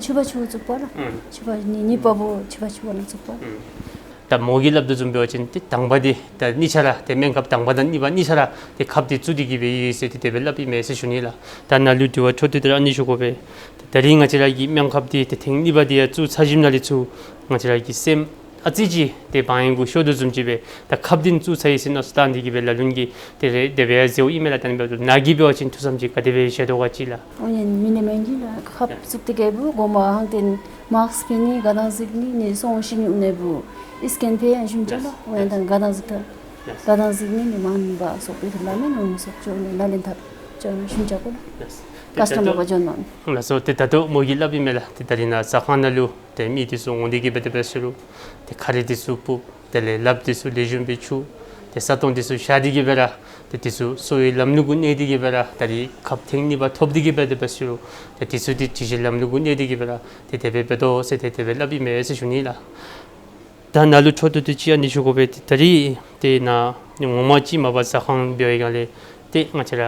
ཕྱི་པ་ཕྱི་བཙུགས་པ་ལགས། ཨུམ། ཕྱི་པ་ནི་གཉིས་པ་བུ་ཕྱི་པ་ཕྱི་པ་ནང་བཙུགས་པ། ཨུམ། ད་མོ་གིས་སླབ་དོ་བཟུམ་འབད་བ་ཅིན་ཏེ་དང་པ་འདི་ད་གཉིས་ཆ་ར་ཏེ་སྨན་ཁབ་དང་པ་དང་གཉིས་པ་གཉིས་ཆ་ར་ཏེ་ཁབ་འདི་བཙུགས་ཏེ་གིས་སྦེ་ཡོད་ཟེར་ཏེ་དེ་སྦེ་སླབ་ཨིན་མས་ཟེར་ཞུ་ནི་ལགས། ད་ནཱ་ལུ་དྲི་བ་འཕྲོ་མཐུད་དེ་ར་ཨ་ནི་ཞུ་དགོ་པས། ད་རིས་ང་བཅས་ར་གི་སྨན་ཁབ་འདི་ཏེ་ཐེངས་གཉིས་པ་འདི་ཡང་བཙུགས་ཚར་ཞིནམ་ལས་ཚུར་ང་བཅས་ར་གི་སེམས་ཨ་ཙི་ཅིག་ཏེ་བག་ཡངས་གུ་ཤོར་དོ་བཟུམ་ཅིག་སྦེ་ད་ཁབ་འདི་བཙུགས་ཚར་ཡི་ཟེར་མནོ་བསམ་བཏང་སྟེ་གིས་སྦེ་ལ་ལུ་གིས་ཏེ་རེ་དེ་སྦེ་ཡང་མཛདཔ་ཨིན་མས་ལགས། ད་ཨ་ནི་འབདཝ་ད་ནཱ་གིས་འབད་བ་ཅིན་ཐུགས་བསམ་ཅིག་ག་དེ་སྦེ་བཞེས་དོ་ག་ཅིག་ལགས། ཨོ་ཡ་མི་ནེ་མེན་གྱི་ལགས། ཁབ་བཙུགས་ཏེ་གི་སྦེ་གོ་མ་ཧང་ཏེན་མཱསཀ་ཕུད་ནི་ག་དང་གཟིགས་ནི་ནི་སོང་ཞིནམ་ལས་འབདཝ་ཨིས་ཀེན་ཕེ་ཡང་ཞུམ་ཅ་ལགས། ཨོ་ཡ་ད་ག་དང་གཟིགས་ད་ག་དང་གཟིགས་ནི་ནི་མང་ནི་འབད་སོག་པའི་ཐུགས་ལ་མེན་ནོ་ནི་སོག་ཅོག་ནི་ལ་ལེན་ཐབས་ཅོག་ནི་ཞུམ་ཅ་གོ་ལགས། ཀཱསི་ཊ་མར་འབད་ཅོག་ནོ་ནི། ལགས་སོ། ཏེ་ད་ལྟོ་མོ་གིས་སླབ་ཨིན་མས་ལགས། ཏེ་ད་རིས་ནཱ་ཟ་ཁང་ནང་ལུ་ཏེ་མི་འདི་ཚུ་འོང་སྟེ་གིས་སྦེ་དེ་སྦེ་ཟེར་རུང་ཏེ་ཁ་རས་འདི་ཚུ་ཕུབ། དེ་ལས་ལགཔ་འདི་ཚུ་ལེགས་ཤོམ་སྦེ་འཁྱུ། ཏེ་ས་སྟོང་འདི་ཚུ་བཞག་སྟེ་གིས་སྦེ་ར་ ཏེ་དེ་ཚུ་གསོ་བའི་ལམ་ལུགས་གུ་གནས་ཏེ་གི་སྦེ་ར་ད་རིས་ཁབ་ཐེངས་གཉིས་པ་ཐོབ་སྟེ་གི་སྦེ་དེ་སྦེ་ཞུ་རུང་ཏེ་དེ་ཚུ་འདི་སྒྲིག་གཞི་ལམ་ལུགས་གུ་གནས་ཏེ་གི་སྦེ་ར་ཏེ་དེ་སྦེ་འབད་དོ་ཟེར་ཏེ་དེ་སྦེ་སླབ་ཨིན་མས་ཟེར་ཞུ་ནི་ལགས། ད་ནཱ་ལུ་འཕྲོ་མཐུད་དེ་ཅིག་ཨ་ནི་ཞུ་དགོ་པས། ཏེ་ད་རིས་ཏེ་ནཱ་ངོ་མ་ཅིག་མ་པ་ཟ་ཁང་འབད་བའི་སྒང་ལས་ཏེ་ང་བཅས་ར་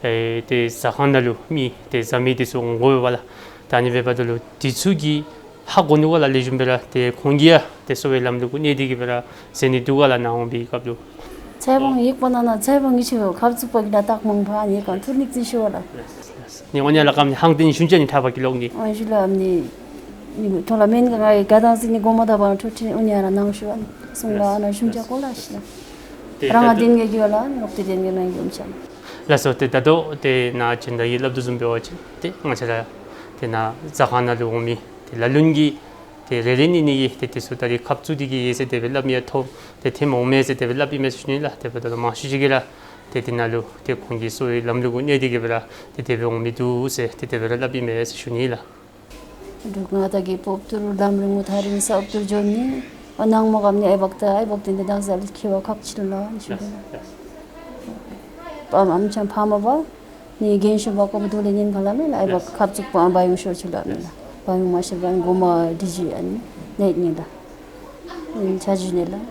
ཨེ་ཏེ་ཟ་ཁང་ནང་ལུ་མི་ཏེ་ཟ་མི་འདི་ཚུ་འོང་དགོ་པས་ལགས། ད་ཨ་ནི་འབདཝ་ད་ལུ་འདི་ཚུ་གིས་ཧ་གོ་ནི་གུ་ལགས། ལེགས་ཤོམ་སྦེ་ར་ཏེ་ཁོང་གིས་ཡང་ཏེ་གསོ་བའི་ལམ་ལུགས་གུ་གནས་ཏེ་གི་སྦེ་ར་ཟེར་ནི་འདུག་ག་ལགས། ནཱ་འོང་པའི་སྐབས་ལུ་ཚ་བོང་ཡིག་པ་ནང་ན་ཚ་བོང་ཡིག་ཆུ་ཁབ་བཙུགས་པ་གི་ན་ད་མང་པ་ནི་གང་ཐུར་ནིག་ཙིང་ཤོ་ལགས། ནི་འོ་ནི་ལགས་ཀམ་ནི་ཧང་ཏེ་ནི་ཤུན་ཅ་ནི་ཐག་པ་གི་ལོག་ནི། འོ་ཞུ་ལགས། ཨ་ནི་ནི་ཐོག་ལས་མེན་ག་ང་གི་དགའ་ཐང་ཟེར་ནི་གོ་མ་ད་པ་ན་འཕྲོ་མཐུད་འོ་ནི་ཨ་ནཱ་གནང་ཞུ་བ་ནི་གསུང་ལགས། ཨ་ནཱ་ཤུན་ཅ་གོ་ལགས་ཤིག་ལགས། ཏེ་རང་ད་ང་ལྟོ་བདེན་གི་གི་བ་ལགས། ནོག་ཏེ་བདེན་གི་ནང་གི་འོང་ཆ། ལགས་སོ། ཏེ་ད་ལྟོ་ཏེ་ནཱ་སྦྱིན་བདག་གིས་སླབ་དོ་བཟུམ་འབད་བ་ཅིན་ཏེ་ང་བཅས་ར་ཏེ་ནཱ་ཟ་ཁང་ནང་ལུ་འོང་མི་ཏེ་ལ་ལུ་གིས་ཏེ་རེ་རེ་གཉིས་གཉིས་ཀྱིས་ཏེ་དེ་ཚུ་ད་རིས་ཁབ་བཙུགས་ཏེ་གི་ཡོད་ཟེར་དེ་སྦེ་སླབ་མི་ཡང་ཐོབ། ཏེ་ཐེངས་མ་འོང་མས་ཟེར་དེ་སྦེ་སླབ་ཨིན་མས་ཟེར་ཞུ་ནི་ལགས། དེ་འབདཝ་ད་ལུ་མང་ཤོས་ཅིག་གིས་ར་ཏེ་དེ་ནང་ལུ་ཏེ་ཁོང་གི་གསོ་བའི་ལམ་ལུགས་གུ་གནས་ཏེ་གི་སྦེ་ར་ཏེ་དེ་སྦེ་འོང་མི་འདུག་ཟེར་ཏེ་དེ་སྦེ་ར་སླབ་ཨིན་མས་ཟེར་ཞུ་ནི་ལགས། འབྲུག་ང་བཅས་ཀྱི་ཕོག་ཐུག་ལམ་རིང་མོ་ཐག་རིང་ས་ཨུབ་ཏུ་འགྱོ་ནི། འོ་ནང་མོ་གམ་ནི་ཨའི་བག་ཏ་ཨའི་བག་ཏ་འདི་དག་ས་ལུ་ཁྱད་པར་ཁག་ཆེ་ལོ་ཨ་ནི་ཞུ་ལགས། ཨམ་ཨམ་ཆང་ཕ་མ་པ་ནི་རྒན་ཤོས་པ་ཀོ་བུ་དུ་ལས་ཉན་ཁ་ལ་མེ་ལགས། ཨའི་བག་ཁབ་བཙུགས་པ་འབག་ཡོང་ཤོར་ཆུ་ལ་མེ་ལགས། འབག་ཡོང་མ་ཤེས་པ་ནི་གོ་མ་འདི་ཅིག་ཨ་ནི་ནད་ཉེན་ལགས། ཨ་ནི་ཆ་འཇུ་ནི་ལགས།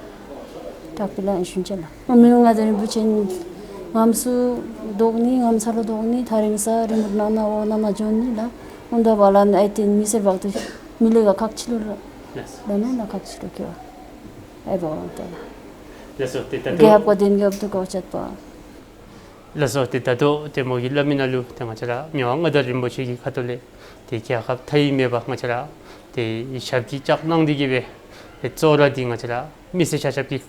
དྲག་པོ་ལགས། ཨ་ནི་ཤུན་ཅ་ལགས། མི་ང་བཅས་རིན་པོ་ཆེ་ངམ་སུ་བདོག་ནི་ངམ་ས་ལུ་བདོག་ནི་ཐག་རིང་ས་རིན་པོ་ནང་ན་འོ་ནང་ན་འགྱོ་ནི་ལགས། འོང་ད་བ་ལ་ནི་ཨའི་ཏེན་མི་སེར་བག་ཏུ་མི་ལས་ག་ཁག་ཆེ་ལོ་ར། ལགས། ལགས་ན་ན་ཁག་ཆེ་ལོ་ཁྱོད་ཨའི་བག་ལང་ཏེ་ལགས། ལགས་སོ། ཏེ་ད་རྒྱལ་ཁབ་ལྟོ་ཀ་བདེན་རྒྱལ་ཁབ་ཏུ་ཀ་བ་ཆད་པ། ལགས་སོ། ཏེ་ད་ལྟོ་ཏེ་མོ་གིས་སླབ་མི་ནང་ལུ་ཏེ་ང་བཅས་ར་མི་དབང་མངའ་བདག་རིན་པོ་ཆེ་གི་ཁ་ཐུག་ལས་ཏེ་རྒྱལ་ཁབ་མཐའ་དབུས་མེད་པར་ང་བཅས་ར་ཏེ་ཞབས་ཀྱིས་བཅགས་གནང་སྟེ་གི་སྦེ་ཏེ་གཙོ་བོ་ར་འདི་ང་བཅས་ར་མི་སེར་ཆ་ཁྱབ་ཀྱི་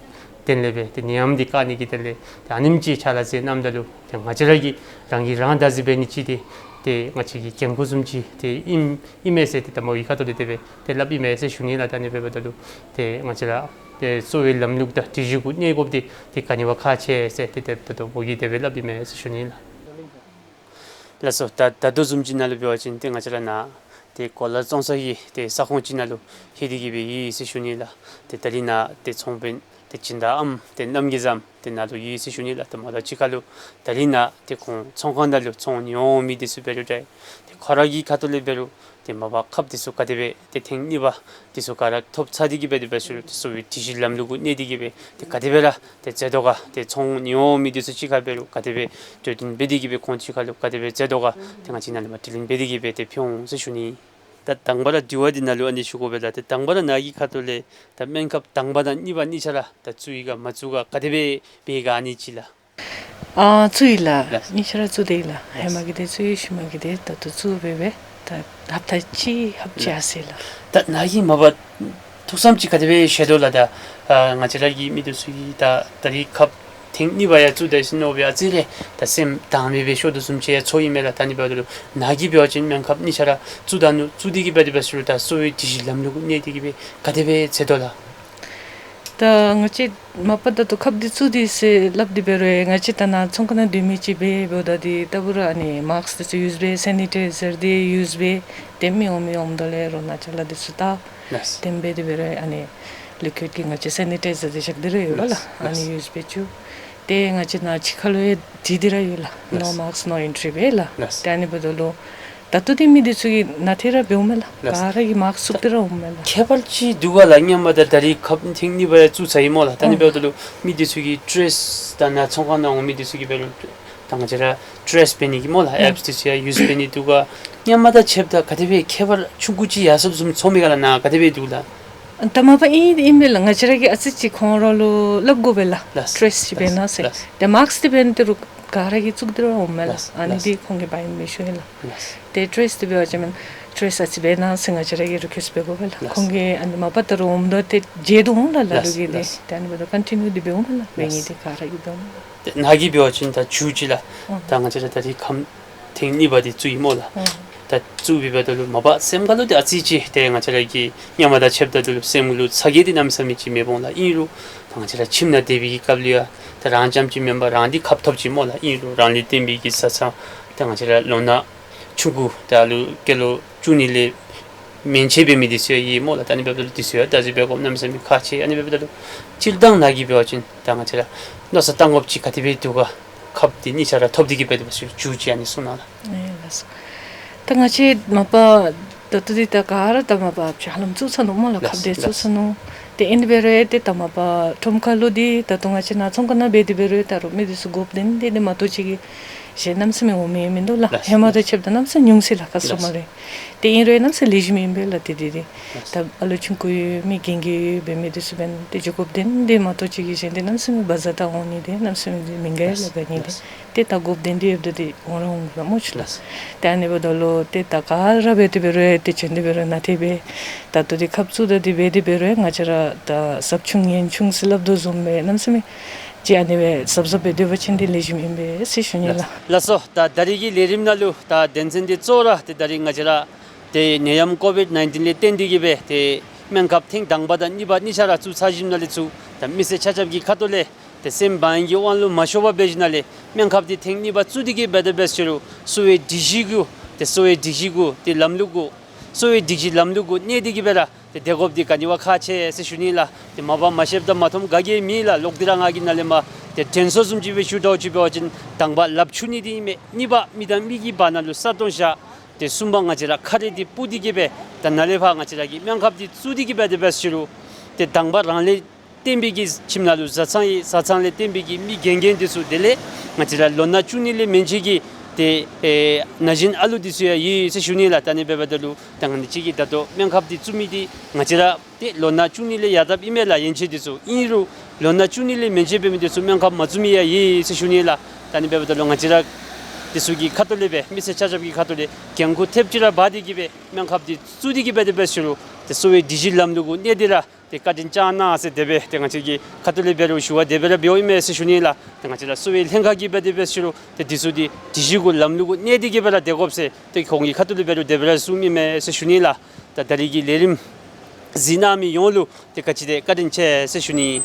དོན་ལས་སྦེ་ཏེ་ནད་ཡམས་འདི་བཀག་ནི་གི་དོན་ལས་ཏེ་ཨ་ནེམ་ཅིག་ཕྱག་ལཱ་མཛད་གནངམ་ད་ལུ་ཏེ་ང་བཅས་ར་གིས་རང་གིས་རང་བདག་འཛིན་འབད་ནི་ཅིག་ཏེ་ཏེ་ང་བཅས་ཀྱི་འགན་ཁུར་བཟུམ་ཅིག་ཏེ་ཨིན་ཨིན་མས་ཟེར་ཏེ་ད་མོ་གི་ཁ་ཐུག་ལས་དེ་སྦེ་ཏེ་སླབ་ཨིན་མས་ཟེར་ཞུ་ནི་ལགས། ད་ཨ་ནི་འབདཝ་ད་ལུ་ཏེ་ང་བཅས་ར་ཏེ་གསོ་བའི་ལམ་ལུགས་དང་སྒྲིག་གཞི་གུ་གནས་དགོཔ་འདི་ཏེ་ག་ནི་བ་ཁག་ཆེ་ཟེར་ཏེ་དེ་ད་ལྟོ་མོ་གིས་དེ་སྦེ་སླབ་ཨིན་མས་ཟེར་ཞུ་ནི་ལགས། ལགས་སོ། ད་ད་ལྟོ་བཟུམ་ཅིག་ནང་ལུ་འབད་བ་ཅིན་ཏེ་ང་བཅས་ར་ནཱ་ཏེ་གོ་ལ་བཙོང་ས་གི་ཏེ་ས་ཁོངས་ཅིག་ནང་ལུ་ལྷོད་དེ་གི་སྦེ་ཡོད་ཟེར་ཞུ་ནི་ལགས། ཏེ་ད་རིས་ནཱ་ཏེ་ཚོང་དཔོན་ཏེ་སྦྱིན་བདག་ཨམ་ཏེ་རྣམ་རྒྱལ་ཟམ་ཏེ་ནཱ་ལུ་ཡོད་ཟེར་ཞུ་ནི་ལགས། ཏེ་མོ་དང་གཅིག་ཁར་ལུ་ད་རིས་ནཱ་ཏེ་ཁོང་ཚོང་ཁང་ནང་ལུ་ཚོང་ནི་འོང་མི་འདི་ཚུ་འབད་རུང་ཏེ་ཁོ་ར་གི་ཁ་ཐུག་ལས་འབད་རུང་ཏེ་མ་པ་ཁབ་འདི་ཚུ་ག་དེ་སྦེ་ཏེ་ཐེངས་གཉིས་པ་འདི་ཚུ་ག་ར་ཐོབ་ཚར་ཏེ་གི་སྦེ་དེ་སྦེ་ཞུ་རུང་ཏེ་གསོ་བའི་སྒྲིག་གཞི་ལམ་ལུགས་གུ་གནས་ཏེ་གི་སྦེ་ཏེ་ག་དེ་སྦེ་ར་ཏེ་མཛད་དོ་ག། ཏེ་ཚོང་ནི་འོང་མི་འདི་ཚུ་གཅིག་ཁར་འབད་རུང་ག་དེ་སྦེ་གྲོས་བསྟུན་འབད་དེ་གི་སྦེ་ཁོང་གཅིག་ཁར་ལུ་ག་དེ་སྦེ་མཛད་དོ་ག། ཏེ་ང་བཅས་ནཱ་ལས་མར་དྲི་ལན་འབད་དེ་གི་སྦེ་ཏེ་ཕུལ་འོང་ཟེར་ཞུ་ནི། ད་དང་པ་ར་དྲི་བ་འདི་ནང་ལུ་ཨ་ནི་ཞུ་དགོ་པས་ལགས། ཏེ་དང་པ་ར་ནཱ་གི་ཁ་ཐུག་ལས་ད་སྨན་ཁབ་དང་པ་དང་གཉིས་པ་གཉིས་ཆ་ར་ད་བཙུགས་ཡི་ག་མ་བཙུགས་ག་ག་དེ་སྦེ་འབད་ག་ཨ་ནི་ཅིག་ལགས། ཨ་བཙུགས་ཡི་ལགས། ལགས། གཉིས་ཆ་ར་བཙུགས་ཏེ་ཡི་ལགས། ལགས། ཧེ་མ་གི་དེ་བཙུགས་ཡི། ཤུལ་མ་གི་དེ་ད་ལྟོ་བཙུགས་སྦེ་སྦེ་ད་ཧབ་ཏ་གཅིག་ཧབ་གཅིག་ཨ་ཟེར་ལགས། ད་ནཱ་གིས་མ་པ་ཐུགས་བསམ་ཅིག་ག་དེ་སྦེ་བཞེས་དོ་ལགས། ད་ཨ་ང་བཅས་ར་གི་མི་འདི་ཚུ་གིས་ད་ད་རིས་ཁབ་ཐེངས་གཉིས་པ་ཡང་བཙུགས་ད་ཡི་ཟེར་མནོ་སྦེ་ཨ་ཙི་རེ་ད་སེམས་དང་པ་སྦེ་ཤོར་དོ་བཟུམ་ཅིག་ཡང་ཚོར་ཡི་མས་ལགས། ད་ཨ་ནི་འབདཝ་ད་ལུ་ནཱ་གིས་འབད་བ་ཅིན་སྨན་ཁབ་གཉིས་ཆ་ར་བཙུགས་ད་ནུག། བཙུགས་ཏེ་གི་སྦེ་དེ་སྦེ་ཞུ་རུང་ད་གསོ་བའི་སྒྲིག་གཞི་ལམ་ལུགས་གུ་གནས་ཏེ་གི་སྦེ་ག་དེ་སྦེ་མཛད་དོ་ལགས། ད་ང་བཅས་མ་པ་ད་ལྟོ་ཁབ་འདི་བཙུགས་ཏེ་ཡི་ཟེར་སླབ་སྟེ་འབད་རུང་ང་བཅས་ད་ནཱ་ཚོང་ཁང་ནང་སྡོད་མི་ཅིག་འབད་འབདཝ་ད་འདི་ལྟ་བུ་ར་ཨ་ནི་མཱསཀ་འདི་ཚུ་ཡུསི་འབད་སེ་ནི་ཊའི་ཛར་འདི་ཡུསི་འབད་ཏེ་མི་འོང་མི་འོངམ་ད་ལས་རོ་ན་ཅ་ལ་འདི་ཚུ་ད་ལགས། ཏེ་འབད་དེ་འབད་རུང་ཨ་ནི་ལི་ཀུའིཌ་ཀྱི་ང་བཅས་སེ་ནི་ཊའི་ཛར་འདི་བཞག་སྟེ་ར་ཡོད་ལགས། ལགས། ཨ་ནི་ཡུསི་འབད་བཅུག། ཏེ་ང་བཅས་ནཱ་ཕྱི་ཁ་ལུ་ཡང་བྲིས་ཏེ་ར་ཡོད་ལགས། ནོ་ལགས། མཱསཀ་ནོ་ཨེན་ཊི་རི་སྦེ་ལགས། ལགས། ཏེ་ཨ་ནི་འབདཝ་ད་ལུ་ད་ལྟོ་འདི་མི་འདི་ཚུ་གིས་ནཱ་ཏེ་ར་འབདཝ་མས་ལགས། ལགས། ག་ར་གིས་མཱསཀ་བཙུགས་ཏེ་ར་འོངམ་མས་ལགས། ཁྱད་པར་ཅིག་འདུག་ག་ལགས། སྔོན་མ་དང་ད་རིས་ཁབ་ཐེངས་གཉིས་པ་ཡང་བཙུགས་ཚར་ཡི་སྨོ་ལགས། ད་ཨ་ནི་འབདཝ་ད་ལུ་མི་འདི་ཚུ་གིས་ཊེསཊ་ད་ནཱ་ཚོང་ཁང་ནང་འོང་མི་འདི་ཚུ་གིས་འབད་རུང་ད་ང་བཅས་ར་ཊེསཊ་འབད་ནི་གི་སྨོ་ལགས། ཨེཔསི་འདི་ཚུ་ཡང་ཡུསི་འབད་ནི་འདུག་ག། སྔོན་མ་དང་ཕྱདཔ་ད་ག་དེ་སྦེ་ཁྱད་པར་ཆུང་ཀུ་ཅིག་ཡར་སོངམ་བཟུམ་ཚོར་མི་ག་ལགས། ནཱ་ག་དེ་སྦེ་འདུག་ལགས། ད་མ་པ་ཨིན་ཨིན་པས་ལགས། ང་བཅས་ར་གིས་ཨ་ཙི་ཅིག་ཁོང་ར་ལུ་སླབ་དགོ་པས་ལགས། ལགས། ཊེསཊ་ཅིག་འབད་གནང་ཟེར། ལགས། ཏེ་མཱསཀ་འདི་འབད་ནི་དེ་རུང་ག་ར་གིས་བཙུགས་ཏེ་ར་འོངམ་མས་ལགས། ལགས། ཨ་ནི་ལགས། འདི་ཁོང་གིས་བ་ཡིན་མི་ཤེས་ལགས། ལགས། ཏེ་ཊེསཊ་འདི་འབད་བ་ཅིན་ཊེསཊ་ཨ་ཙི་འབད་གནང་ཟེར་ང་བཅས་ར་གིས་རི་ཀུའེསཊ་འབད་དགོ་པས་ལགས། ལགས། ཁོང་གིས་ཨ་ནི་མ་པ་ད་རུང་འོངམ་ད་ཏེ་བརྗེད་དོ་འོང་ལགས། ལ་ལུ་ལགས། གིས་ཏེ། ལགས། ཏེ་ཨ་ནི་འབདཝ་ད་ཀོན་ཊི་ནིའུ་འདི་འབད་འོང་མས་ལགས། འབད་ནི་འདི་ག་ར་གིས་འབད་འོང་མས་ལགས། ཏེ་ནཱ་གིས་འབད་བ་ཅིན་ད་མཇུག་ཅིག་ལགས། ཨ། ད་ང་བཅས་ར་ད་རིས་ཁབ་ཐེངས་གཉིས་པ་འདི་བཙུགས་ཡི་སྨོ་ལགས། ཨ། ད་བཙུགས་པའི་བར་ན་ལུ་མ་པ་སེམས་ཁ་ལུ་ཏེ་ཨ་ཙི་ཅིག་ཏེ་ང་བཅས་ར་གི་སྔོན་མ་དང་ཕྱདཔ་ད་ལུ་སེམས་ལུ་ཚ་གྱང་འདི་གནམ་མེད་ས་མེད་ཅིག་མེདཔ་འོང་ལགས། ཨིན་རུང་ད་ང་བཅས་ར་ཁྱིམ་ནང་སྡོད་པའི་གི་སྐབས་ལུ་ཡང་ད་རང་རྐྱངམ་ཅིག་མེན་པར་རང་འདི་ཁབ་ཐོབ་ཅི་སྨོ་ལགས། ཨིན་རུང་རང་ལུ་བརྟེན་པའི་གི་བཟའ་ཚང་ད་ང་བཅས་ར་ལོ་ན་ཆུང་ཀུ་ད་ལུ་སྐྱེས་ལོ་བཅུ་གཉིས་ལས་མན་ཆད་འབད་མི་འདི་ཚུ་ཡང་ཡོད་སྨོ་ལགས། ད་ཨ་ནི་འབདཝ་ད་ལུ་འདི་ཚུ་ཡང་བདག་འཛིན་འབད་དགོཔ་གནམ་མེད་ས་མེད་ཁག་ཆེ། ཨ་ནི་འབདཝ་ད་ལུ་སྤྱིར་བཏང་ནཱ་གིས་འབད་བ་ཅིན་ད་ང་བཅས་ར་མནོ་བསམ་བཏང་དགོཔ་ཅིག་ག་དེ་སྦེ་འདུག་ག། ཁབ་འདི་གཉིས་ཆ་ར་ཐོབ་སྟེ་གི་སྦེ་དེ་སྦེ་ཞུ་ཅི་ཨ་ནི་གསུང་གནང་ལགས། ཨེ་ལགས་སོ། ད་ང་བཅས་མ་པ་ད་ལྟོ་འདི་ད་ག་ར་ད་མ་པ་ཧ་ལམ་བཙུགས་ཚར་ནུག་སྨོ་ལགས། ལགས་ཁབ་འདི་བཙུགས་ཚར་ནུག། ཏེ་ཨིན་འབད་རུང་ཏེ་ད་མ་པ་ཁྲོམ་ཁ་ལུ་འདི་ད་ལྟོ་ང་བཅས་ནང་ཚོང་ཁང་ནང་འབད་དེ་འབད་རུང་ད་རུང་མི་འདི་ཚུ་དགོཔ་དོན་འདི་འདི་མ་གཏོགས་ཅིག་གི་གཞན་གནམ་མེད་ས་མེད་འོང་མི་མིན་འདུག་ལགས། ལགས། ཧེ་མ་དང་ཕྱདཔ་ད་གནམ་མེད་ས་མེད་ཉུང་སོ་ལགས། ཁ་གསུངམ་རེ། ཏེ་ཨིན་རུང་གནམ་མེད་ས་མེད་ལེགས་ཤོམ་ཨིན་པས་ལགས། ཏེ་འདི་འདི་ད་ཨ་ལོ་ཆུང་ཀུ་ཡོད་མི་རྒན་རྒས་འབད་མི་འདི་ཚུ་འབདན་ཏེ་འགྱོ་དགོཔ་དོན་འདི་མ་གཏོགས་ཅིག་གི་གཞན་འདི་གནམ་མེད་ས་མེད་བ་ཛ་ད་འོང་ནི་འདི་གནམ་མེད་ས་མེད་འདི་མི་དགའ་ལགས་ག་ནི་འདི། ཏེ་ད་དགོཔ་དོན་འདི་ཡོདཔ་ད་འདི་འོང་ར་འོང་དགོ་ལགས་སྨོ་ཤིག་ལགས། ཏེ་ཨ་ནི་འབདཝ་ད་ལུ་ཏེ་ད་ག་ར་འབད་དེ་འབད་རུང་ཏེ་བྱོན་ཏེ་འབད་རུང་ནཱ་ཏེ་སྦེ་ད་ལྟོ་འདི་ཁབ་བཙུགས་ད་འདི་འབད་དེ་འབད་རུང་ང་བཅས་ར་ད་ཟབ་ཆུང་ཡོན་ཆུང་ཟེར་སླབ་དོ་བཟུམ་སྦེ་གནམ་མེད་ས་མེད་ཅིག་ཨ་ནི་སྦེ་གཟབ་གཟབ་འབད་སྡོད་པ་ཅིན་འདི་ལེགས་ཤོམ་ཨིན་པས་ཟེར་ཞུ་ནི་ལགས། ལགས་སོ། ད་ད་རིས་ཀྱི་ལས་རིམ་ནང་ལུ་ད་དོན་ཚན་འདི་གཙོ་བོ་ར་ཏེ་ད་རིས་ང་བཅས་ར་ཏེ་ནད་ཡམས་ཀོ་བིཌ་ནའིན་ཊིན་ལས་བརྟེན་ཏེ་གི་སྦེ་ཏེ་སྨན་ཁབ་ཐེངས་དང་པ་དང་གཉིས་པ་གཉིས་ཆ་ར་བཙུགས་ཚར་ཞིནམ་ལས་ཚུར་ད་མི་སེར་ཆ་ཁྱབ་ཀྱི་ཁ་ཐུག་ལས་ཏེ་སེམས་བག་གཡེང་གི་དབང་ལུ་མ་ཤོར་བར་འབད་ཞིནམ་ལས་སྨན་ཁབ་འདི་ཐེངས་གཉིས་པ་བཙུགས་ཏེ་གི་སྦེ་དེ་སྦེ་ཞུ་རུང་གསོ་བའི་སྒྲིག་གཞི་གུ་ཏེ་གསོ་བའི་སྒྲིག་གཞི་གུ་ཏེ་ལམ་ལུགས་གུ་གསོ་བའི་སྒྲིག་གཞི་ལམ་ལུགས་གུ་གནས་ཏེ་གི་སྦེ་ར་ཏེ་སྡོད་དགོཔ་འདི་ག་ནི་བ་ཁག་ཆེ་ཟེར་ཞུ་ནི་ལགས། ཏེ་མ་པ་མ་ཤེསཔ་དང་མ་མཐོངམ་ག་གིས་མེད་ལགས། ལོག་སྟེ་ར་ང་གིས་ནཱ་ལས་མར་ཏེ་དྲན་གསོ་བཟུམ་ཅིག་སྦེ་ཞུ་དོ་ཅིག་འབད་བ་ཅིན་དང་པ་ལགཔ་འཁྱུ་ནི་འདི་ཨིན་མས། གཉིས་པ་མི་དང་མི་གི་བར་ན་ལུ་ས་སྟོང་བཞག། ཏེ་གསུམ་པ་ང་བཅས་ར་ཁ་རས་འདི་སྤུབ་སྟེ་གི་སྦེ་ད་ནཱ་ལས་ཕར་ང་བཅས་ར་གིས་སྨན་ཁབ་འདི་བཙུགས་ཏེ་གི་སྦེ་དེ་སྦེ་ཞུ་རུང་ཏེ་དང་པ་རང་ལས་བརྟེན་པའི་གི་ཁྱིམ་ནང་ལུ་བཟའ་ཚང་ཡོད། བཟའ་ཚང་ལས་བརྟེན་པའི་གི་མི་རྒན་རྒོན་འདི་ཚུ་དེ་ལས་ང་བཅས་ར་ལོ་ན་བཅུ་གཉིས་ལས་མན་ཆད་ཀྱི་ཏེ་ཨེ་ན་གཞོན་ཨ་ལུ་འདི་ཚུ་ཡང་ཡོད་ཟེར་ཞུ་ནི་ལགས། ད་ཨ་ནི་འབདཝ་ད་ལུ་ད་ང་བཅས་ཀྱིས་ད་ལྟོ་སྨན་ཁབ་འདི་བཙུགས་མི་འདི་ང་བཅས་ར་ཏེ་ལོ་ན་བཅུ་གཉིས་ལས་ཡར་དྲགཔ་ཨིན་མས་ལགས། ཡན་ཆད་འདི་ཚུ་ཨིན་རུང་ལོ་ན་བཅུ་གཉིས་ལས་མན་ཆད་འབད་མི་འདི་ཚུ་སྨན་ཁབ་མ་བཙུགས་མི་ཡང་ཡོད་ཟེར་ཞུ་ནི་ལགས། ད་ཨ་ནི་འབདཝ་ད་ལུ་ང་བཅས་ར་འདི་ཚུ་གི་ཁ་ཐུག་ལས་སྦེ་མི་སེར་ཆ་ཁྱབ་ཀྱི་ཁ་ཐུག་ལས་འགན་ཁུར་ཐེབས་ཅིག་ར་འབག་སྟེ་གི་སྦེ་སྨན་ཁབ་འདི་བཙུགས་ཏེ་གི་སྦེ་དེ་སྦེ་ཞུ་རུང་ཏེ་གསོ་བའི་སྒྲིག་གཞི་ལམ་ལུགས་གུ་གནས་ཏེ་ར་ཏེ་བཀའ་དྲིན་བསྐྱང་གནང་ཟེར་དེ་སྦེ་ཏེ་ང་བཅས་ཀྱི་ཁ་ཐུག་ལས་འབད་རུང་ཞུ་བ་དེ་སྦེ་ར་འབདཝ་ཨིན་མས་ཟེར་ཞུ་ནི་ལགས། ཏེ་ང་བཅས་ར་གསོ་བའི་ལྷན་ཁག་གིས་འབད་དེ་སྦེ་ཞུ་རུང་ཏེ་འདི་ཚུ་འདི་སྒྲིག་གཞི་གུ་ལམ་ལུགས་གུ་གནས་ཏེ་གི་སྦེ་ར་སྡོད་དགོཔ་ཟེར་ཏེ་ཁོང་གི་ཁ་ཐུག་ལས་འབད་རུང་དེ་སྦེ་ར་གསུངམ་ཨིན་མས་ཟེར་ཞུ་ནི་ལགས། ད་ད་རིས་ཀྱི་ལས་རིམ་གཟིགས་གནང་མི་ཡོངས་ལུ་ཏེ་ག་ཅི་དེ་བཀའ་དྲིན་ཆེ་ཟེར་ཞུ་ནི།